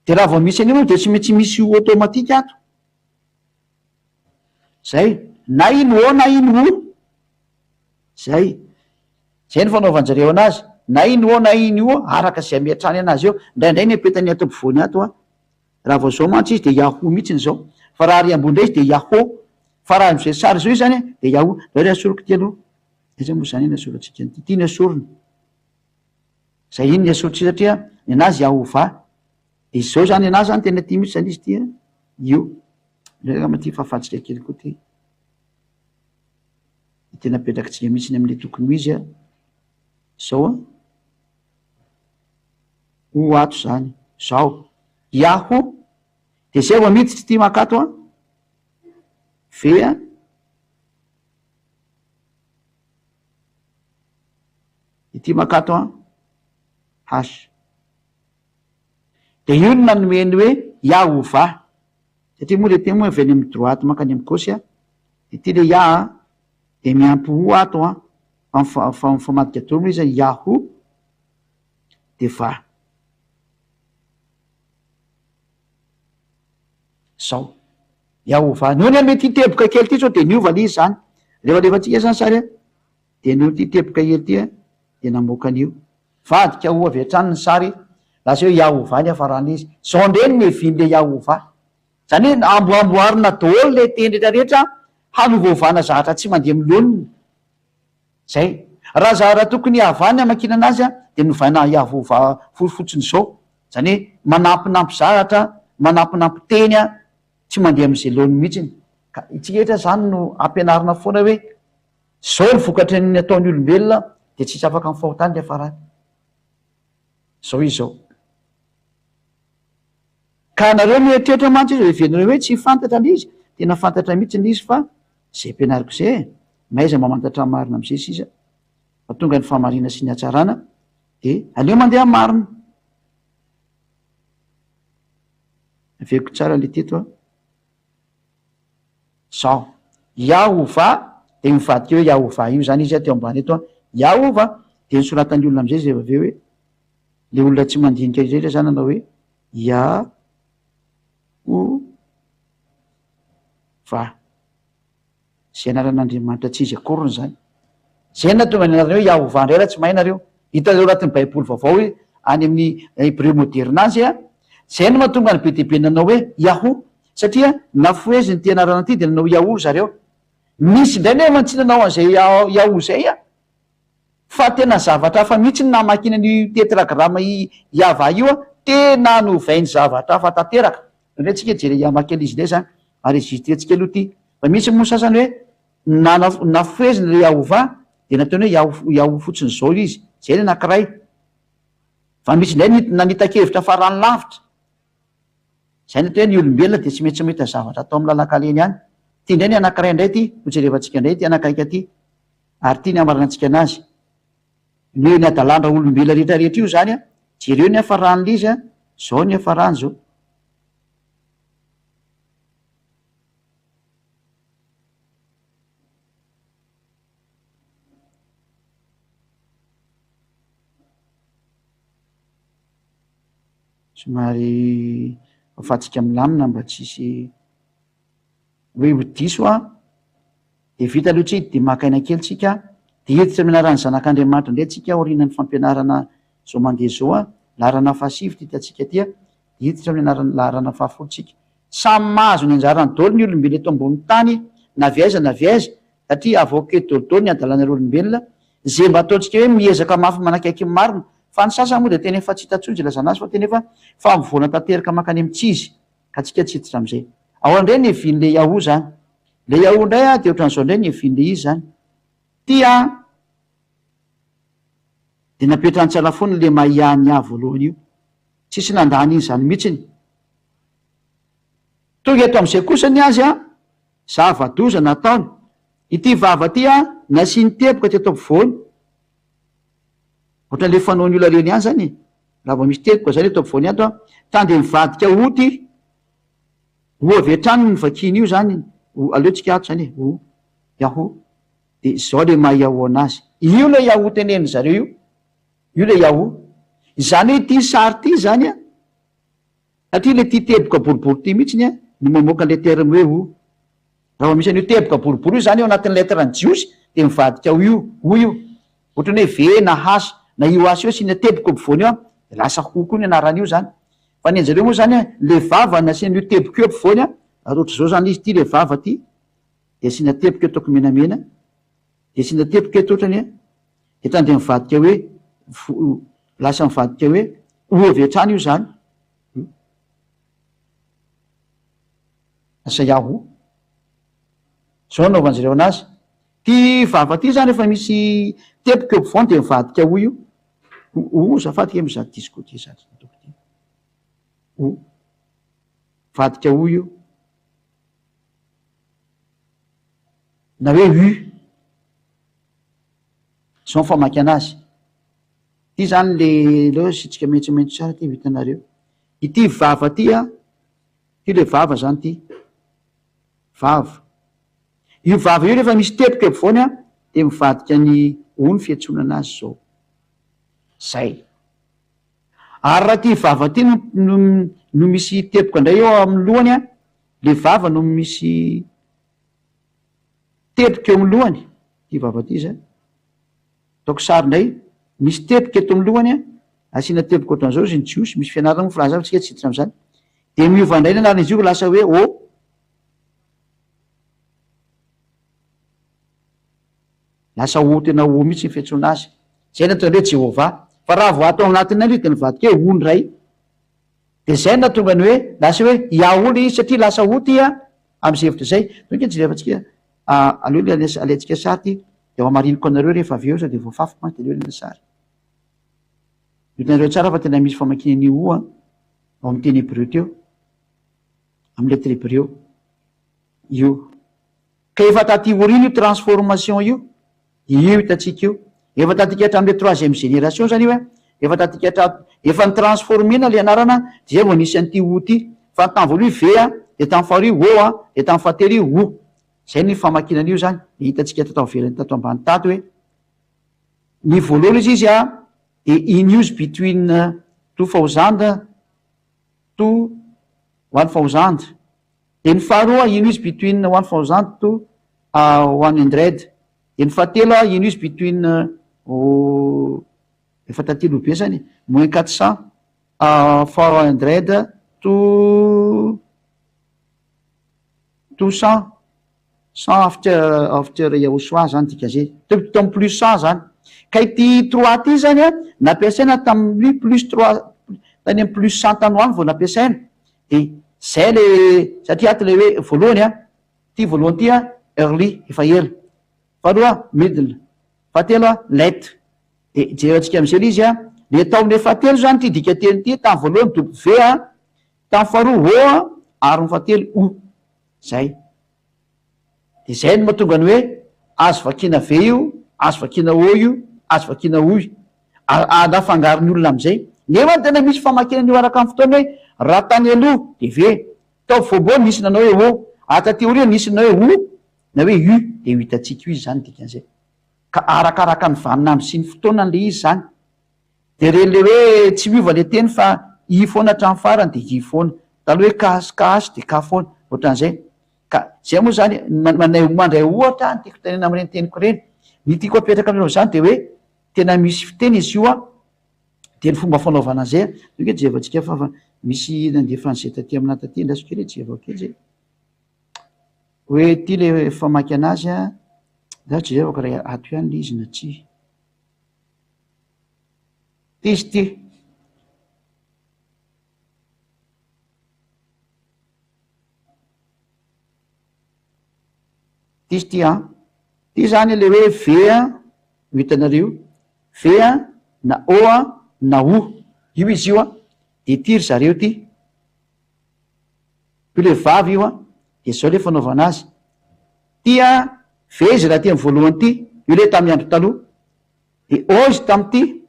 De raha vao misy an'io de tsy maintsy misy io automatique ato. Zay. Na iny O na iny O. Zay. Zay ny fanaovan-jareo anazy. Na iny O na iny O, araka izay ametrahany anazy eo. Indraindray ny apetany ato ampovoany ato an. Raha vao zao mantsy izy de Yahoo mihitsy izao. Fa raha ary ambony indray izy de Yahoo. Fa raha am'izay sary izao izy zany de Yahoo. Ndao re asoriko ity aloha. Aiza moa izany ny asorantsika an'ity? Ity ny asorina. Zay iny ny asorintsika satria ny anazy Yahovah. De izao zany anazy zany tena ity mihitsy zany izy ity an. Io. Ndray angamba ity fahafahantsika kely koa ity. De tena apetrakitsika mihitsy ny amin'ilay tokony ho izy an. Zao an. Ho ato zany. Zao. Yahoo. De zay vao miditra ity makato an. V an. Ity makato an, H. Dia io no nanome ny hoe Yahovah. Satria moa ilay teny moa avy any amin'ny droite mankany amin'ny gauche an. Dia ity ilay Ya an, dia miampy O ato an, fa fa mifamadika daholo moa izy an, Yahoo dia va. Zao. Yahovah. Noho ny amin'ity teboka kely ity sao dia niova ilay izy izany. Rehefa alefantsika izany sary an, dia noho ity teboka kely ity an, dia namoaka an'io. Vadika ho avy hatrany ny sary, lasa hoe Yahovah ny hafaran'ilay izy. Izao indray no niavian'ilay Yahovah. Izany hoe amboamboarina daholo ilay teny rehetra rehetra hanovaovana zavatra tsy mandeha amin'ny laoniny. Zay. Raha zara tokony Yavah ny hamakiana anazy an, dia novaina Yahovah fotsiny izao. Izany hoe manampinampy zavatra, manampinampy teny an, tsy mandeha amin'izay laoniny mihitsiny. Ka itsika rehetra izany no ampianarina foana hoe izao ny vokatry ny ataon'ny olombelona dia tsisy afaka amin'ny fahotany ny hiafarany. Izao izy izao. Ka nareo mieritreritra mantsy izy, heverinareo hoe tsy fantatra ilay izy, tena fantatra mihitsy ilay izy fa izay ampianariko izay e, mahaiza mamantatra ny marina amin'izay sisa fa tonga ny fahamarina sy ny hatsarana dia aleo mandeha amin'ny marina. Averiko tsara ilay teto a. Zao. Yahovah dia mivadika hoe Yahovah io izany izy teo ambany eto a. Yahovah dia nosoratan'ny olona amin'izay izay avy eo hoe le olona tsy mandinika irery zany nanao hoe Ya o. Fa izay anaran'Andriamanitra tsy izy akoriny izany. Izay no nahatonga ny anarany hoe Yahovah indray raha tsy mahay nareo. Hitanareo anatin'ny baiboly vaovao hoe any amin'ny hebreo moderina azy a. Izay no mahatonga ny be dia be nanao hoe Yahoo satria nafoheziny ity anarana ity dia nanao Yahoo ry zareo. Misy indray nefa tsy nanao an'izay Yahoo izay a. Fa tena zavatra hafa mihitsy ny namakiana an'io tetragramme Yahvah io a, tena novainy zavatra hafa tanteraka. Indray tsika hijery hamaky an'izy indray zany, enregistré-ntsika aloha ity. Fa misy moa sasany hoe nana- nafoheziny ilay Yahovah dia nataony hoe Yaho Yaho fotsiny izao izy. Izay ny anankiray. Fa misy indray ny nanita-kevitra farany lavitra. Izay ny atao hoe ny olombelona dia tsy maintsy mahita zavatra atao amin'ny lalan-kalehany ihany. Ity indray ny anankiray indray ity, hojerevantsika indray ity anankaika ity. Ary ity ny hamaranantsika anazy. Noho ny hadalan-draolombelona rehetra rehetra io izany an, jereo ny hafaran'ilay izy an, izao ny hafarany izao. Somary afahantsika milamina mba tsy hisy hoe ho diso an, dia vita aloha tsika dia maka aina kely tsika, dia hiditra amin'ny anaran'ny Zanak'Andriamanitra indray tsika aorianan'ny fampianarana izao mandeha izao an, laharana fahasivy ity hitantsika ity an, dia hiditra amin'ny anaran'ny laharana fahafolo tsika. Samy mahazo ny anjarany daholo ny olombelona eto ambonin'ny tany na avy aiza na avy aiza, satria avoaka eto daholo daholo ny hadalanareo olombelona, izay mba ataontsika hoe miezaka mafy manakaiky ny marina, fa ny sasany moa dia tena efa tsy hita intsony izay ilazana azy fa tena efa fa mivoana tanteraka mankany amin'ny tsy izy. Ka tsika tsy hiditra amizay. Ao indray ny hevian'le Yahoo zany. Le Yahoo indray a de ohatran'izao indray ny hevian'le izy zany. Ty a de napetrany tsara foana le Maya Nya voalohany io. Tsisy nandà an'iny zany mihitsiny. Tonga eto amizay kosa ny azy a, zava-doza nataony. Ity vava ty a nasiany teboka teto ampovoany. Ohatran'le fanaon'ny olona reny ihany zany e. Raha vao misy teboka zany eto ampovoany ato an, tany dia mivadika O ty. O avy hatrany no vakiana io zany, O, aleo tsika ato zany e, O, Yahoo. Dia izao le maha Yahoo anazy. Io le Yahoo tenenin zareo io. Io le Yahoo. Izany hoe ity sary ity zany an, satria le ity teboka boribory ity mihitsiny an no mamoaka an'le terme hoe O. Raha vao misy an'io teboka boribory io izany eo anatin'ny lettre ny jiosy dia mivadika ho io, ho io. Ohatran'ny hoe V na H na io H io asiana teboka eo ampovoany eo an, dia lasa ho koa ny anaran'io izany. Fa ny anjareo moa izany an, ilay vava nasiana io teboka io ampovoany an, ary ohatr'izao izany izy ity ilay vava ity, dia asiana teboka eto ataoko menamena, dia asiana teboka eto ohatrany an, dia tany dia mivadika hoe lasa mivadika hoe O avy hatrany io izany. Asa Yahoo. Zao anaovan'izy ireo anazy. Ty vava ty zany efa misy teboka eo ampovoany de mivadika ho io. O azafady kay mizaha disco ty za ty ataoko ty. O. Mivadika ho io. Na hoe u. Zao ny famaky anazy. Ty zany le aleo asiantsika maitsomaitso tsara ty ho hitanareo. Ity vava ty an. Ity le vava zany ty. Vava. Io vava io rehefa misy teboka eo ampovoany an, dia mivadika ny o ny fiantsoana anazy zao. Zay. Ary raha ty vava ty no no no misy teboka indray eo amin'ny lohany an, le vava no misy teboka eo amin'ny lohany, ty vava ty zany. Ataoko sary indray, misy teboka eto amin'ny lohany an, asiana teboka ohatran'izao izy ny jiosy, misy fianarana moa filaza fa tsika tsy hiditra amin'izany. Dia miova indray ny anaran'izy io lasa hoe O. Lasa O tena O mihitsy ny fiantsoana azy. Izay no ataony hoe Jehovah. Fa raha vao ato anatin'ny andro izy dia nivadika hoe O indray. Dia izay no nahatonga ny hoe lasa hoe Yahoo ilay izy satria lasa O ity an, amin'izay hevitra izay. Donc jerevantsika, aleo alaintsika sary ity. Dia ho hamariniko anareo rehefa avy eo sao dia voafafiko mantsy dia aleo alaina sary. Hitanareo tsara fa tena misy famakiana an'io o an, ao amin'ny teny hebreo teo, amin'ny lettre hebreo io. Ka efa taty aoriana io transformation io, io hitantsika io. Efa taty hatramin'ilay troisième génération zany io an, efa taty hatramin'ny, efa ni-transformer-na ilay anarana dia zay vao nisy an'ity o ity. Fa ny tamin'ny voalohany V an, dia tamin'ny faharoa O an, dia tamin'ny fahatelo O. Zay ny famakiana an'io zany, dia hitantsika tato avelany tato ambany tato hoe ny voalohany izy izy a dia in use between 2000 to 1000. De ny faharoa in use between 1000 to 100. De ny fahatelo in use between, efa taty aloha be zany, moins 400 400 to 100 after Yahushua zany dika zay, to amy plus 100 zany. Ka ity trois ty zany a nampiasaina tamin'ny plus trois, tany amy plus 100 tany ho any vao nampiasaina. De zay le satria ato le hoe voalohany a, ty voalohany ty a early, efa ela, faharoa middle, fahatelo a late. De jerentsika am'izay le izy a, le atao amin'ny fahatelo zany ty dika teny ty: tamy voalohany W a, tamy faharoa O a, ary ny fahatelo U. Zay de zay no mahatonga ny hoe azo vakina V io, azo vakina O io, azo vakina U io, anafangarony olona am'izay. Nefa tena misy famakinana io araka ny fotoana, hoe raha tany aloha de V, tao voalohany nisy nanao hoe O, ary taty aoriana nisy nanao hoe O na hoe U, de ho hitantsika io izy zany dikan'izay. Ka arakaraka ny vaninandro sy ny fotoanany le izy zany. De reny le hoe tsy miova le teny fa i foana hatramin'ny farany, de i foana taloha, hoe K sy KH de K foana, ohatran'izay. Ka zay moa zany manay mandray ohatra ny tiako tenena am'ireny teniko ireny. Ny tiako apetraka aminareo zany de hoe tena misy fiteny izy io a, de ny fomba fanaovana an'izay a ke jerevantsika fa misy nandefa an'izay taty amina taty. Andraso kely, jerevako kely zay hoe ty le famaky anazy a, da jerevako raha ato ihany le izy na tsy ty izy ty. Ty izy ty a, ty zany le hoe V a, ho hitanareo V a na O a na U io izy io a. De ty ry zareo ty io le vavy io a, de zao le fanaovana azy ty a: V izy raha ty amy voalohany ty io le tamy andro taloha, de O izy tamity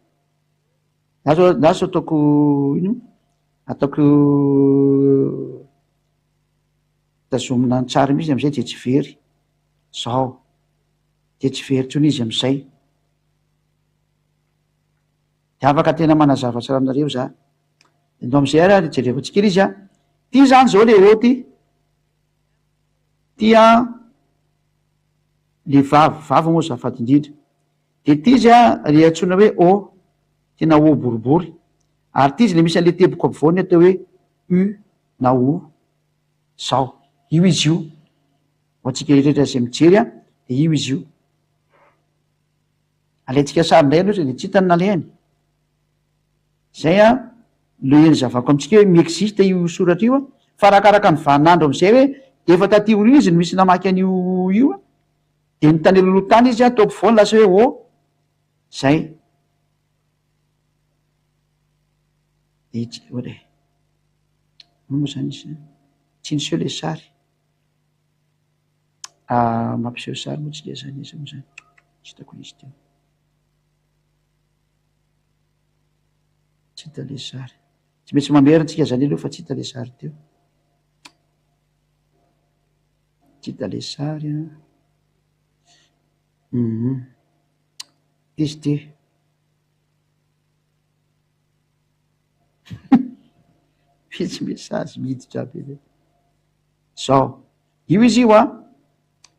naso ataoko ino, ataoko tazomina ny tsara mihitsy amizay de tsy very zao, de tsy very ntsony izy amizay, de afaka tena manazava tsara aminareo za. Ndo amizay ary ary jerevantsika kely izy a. Ty zany zao le O ty, ty a le vavy, vavy moa zafady indrindra. De ty izy a le antsoina hoe O, tena O boribory, ary ty izy le misy an'le teboka ampovoany atao hoe U na O. Zao io izy io, ho antsika rehetrarehetra zay mijery a, de io izy io. Alaintsika sary indray aloha de tsy hitany nalehany zay a. Le eny zavako amitsika hoe mi-existe io soratra io a, fa arakaraka ny vaninandro am'izay hoe de efa taty aoriana izy no misy namaky an'io io a, de ny tany aloha tany izy a atao ampovoany lasa hoe O zay. De tsy oe ino moa zany izy, tsy niseho le sary, mampiseho sary moa tsika zany. Iza moa zany? Tsy hitako izy teo, tsy hita le sary. Tsy maintsy mamerina tsika zany aloha fa tsy hita le sary teo, tsy hita le sary a. Ty izy ty, misy message miditra aby eny zao. Io izy io a,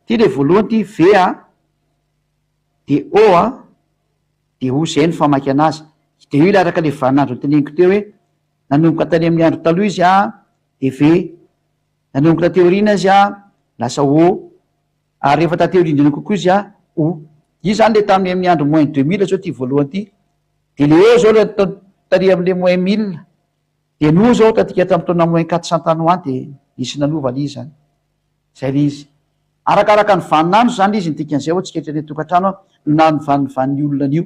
ty le voalohany ty V a, de O a, de O. Zay ny famaky anazy. De io le araka le vaninandro noteneniko teo hoe nanomboka tany amin'ny andro taloha izy a de V, nanomboka taty aoriana izy a lasa O, ary rehefa taty aoriandriana kokoa izy a O. Io zany le tamin'ny amin'ny andro moins 2000 zao ty voalohany ty. De le O zao le tary am'le moins 1000, de no zao tatika tamy taona moins 400 tany ho any, de nisy nanova le izy zany. Zay le izy, arakaraka ny vaninandro zany izy. Ny dikan'izay, ho antsika etra any tokantrano no nanovanovan'ny olona an'io.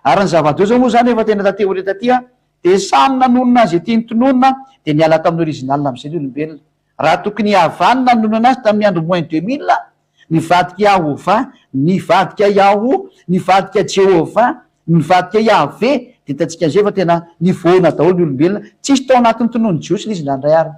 Ary ny zava-doza moa zany, efa tena taty aoriana taty a, de samy nanonona azy aty ny tononina, de niala tamin'ny original am'izay ny olombelona. Raha tokony hiavany nanonona anazy tamin'ny andro moins 2000, nivadika Yahovah, nivadika Yaho, nivadika Jéhovah, nivadika Yahvé, de hitantsika an'izay fa tena nivoana daholo ny olombelona. Tsisy tao anatin'ny tonony jiosy le izy nandray ary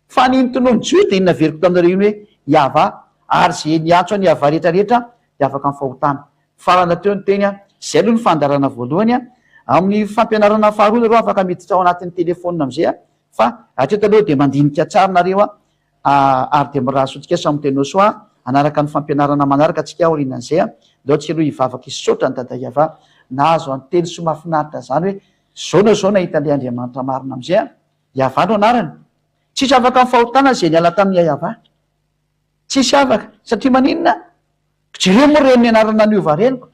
fa ny tonony jiosy de inona averiko taminareo iny hoe Yahvah, ary zay niantso any Yahvah rehetrarehetra de afaka ny fahotana. Farana teo ny teny a, zay aloha ny fandaharana voalohany a. Amin'ny fampianarana faharoa nareo afaka miditra ao anatin'ny telefona am'izay a, fa hatreto aloha de mandinika tsara nareo a. Ary dia mirary soa antsika samy tena soa hanaraka ny fampianarana manaraka antsika aorianan'izay a! Ndao tsika aloha hivavaka hisaotra an'i Dada Yava nahazo an'i teny soa mahafinaritra zany hoe zao na zao nahita an'ilay Andriamanitra marina amizay a! Yava no anarany. Tsisy afaka amin'ny fahotana izay niala tamin'i Yavah. Tsisy afaka. Satria maninona? Jereo moa ireny anarana niova ireny ko.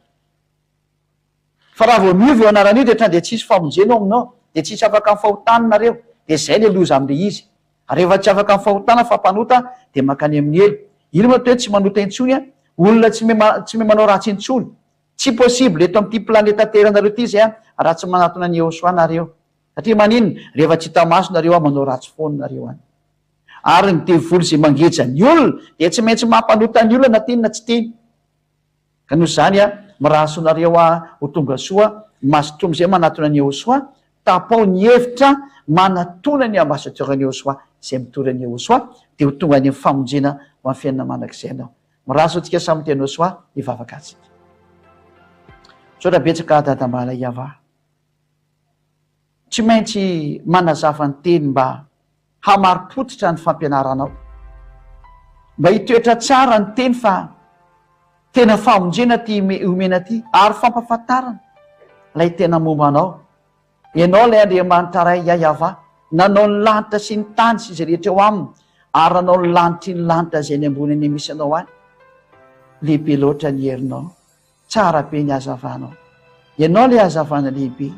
Fa raha vao miova io anarana io dia ohatran'ny dia tsisy famonjena ao aminao, dia tsisy afaka amin'ny fahotana nareo, dia izay ilay loza amin'ilay izy. Ary rehefa tsy afaka amin'ny fahotana fa mpanota dia mankany amin'ny helo. Ino moa atao hoe tsy manota intsony an? Olona tsy tsy mahay manao ratsy intsony. Tsy possible eto amin'ity planeta terre nareo ity izay an, raha tsy manatona an'i Yehosua nareo. Satria maninona? Rehefa tsy hita maso nareo an, manao ratsy foana nareo any. Ary ny devoly izay mangeja ny olona dia tsy maintsy mampanota ny olona na tiany na tsy tiany. Ka noho izany a, mirary soa anareo aho ho tonga soa, mazotoa amin'izay manatona an'i Yehosua, tapaho ny hevitra manatona ny ambassadeur an'i Yehosua izay mitory an'i Yehosua, dia ho tonga any amin'ny famonjena ho amin'ny fiainana mandrakizay ianao. Mirary soa antsika samy tena soa hivavaka antsika. Misaotra betsaka Dada Malala Yavah. Tsy maintsy manazava ny teny mba hamari-pototra ny fampianaranao. Mba hitoetra tsara ny teny fa tena famonjena ty omena ty ary fampafantarana ilay tena momba anao. Ianao ilay Andriamanitra Ray Yayavah nanao ny lanitra sy ny tany sy izay rehetra eo aminy ary nanao ny lanitry ny lanitra izay any ambony any misy anao any. Lehibe loatra ny herinao. Tsara be ny hazavanao. Ianao ilay hazavana lehibe.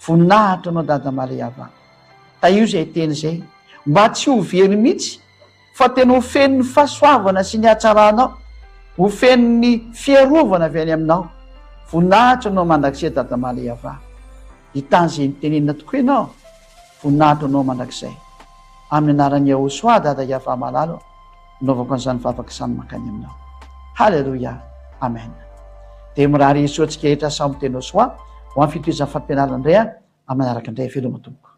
Voninahitra anao Dada Malehava. Tahio izay teny izay. Mba tsy ho very mihitsy fa tena ho feno ny fahasoavana sy ny hatsaranao. Ho feno ny fiarovana avy any aminao. Voninahitra anao mandrakizay Dada Malehava. Hitany izay nitenenina tokoa ianao. Voninahitra anao mandrakizay. Amin'ny anaran'i Yahoshuah Dada Yavah malala ô, anaovako an'izany vavaka izany mankany aminao. Haleloia. Amen. Dia mirary soa antsika rehetra samy tena soa ho amin'ny fitohizan'ny fampianarana indray amin'ny manaraka indray. Veloma tompoko.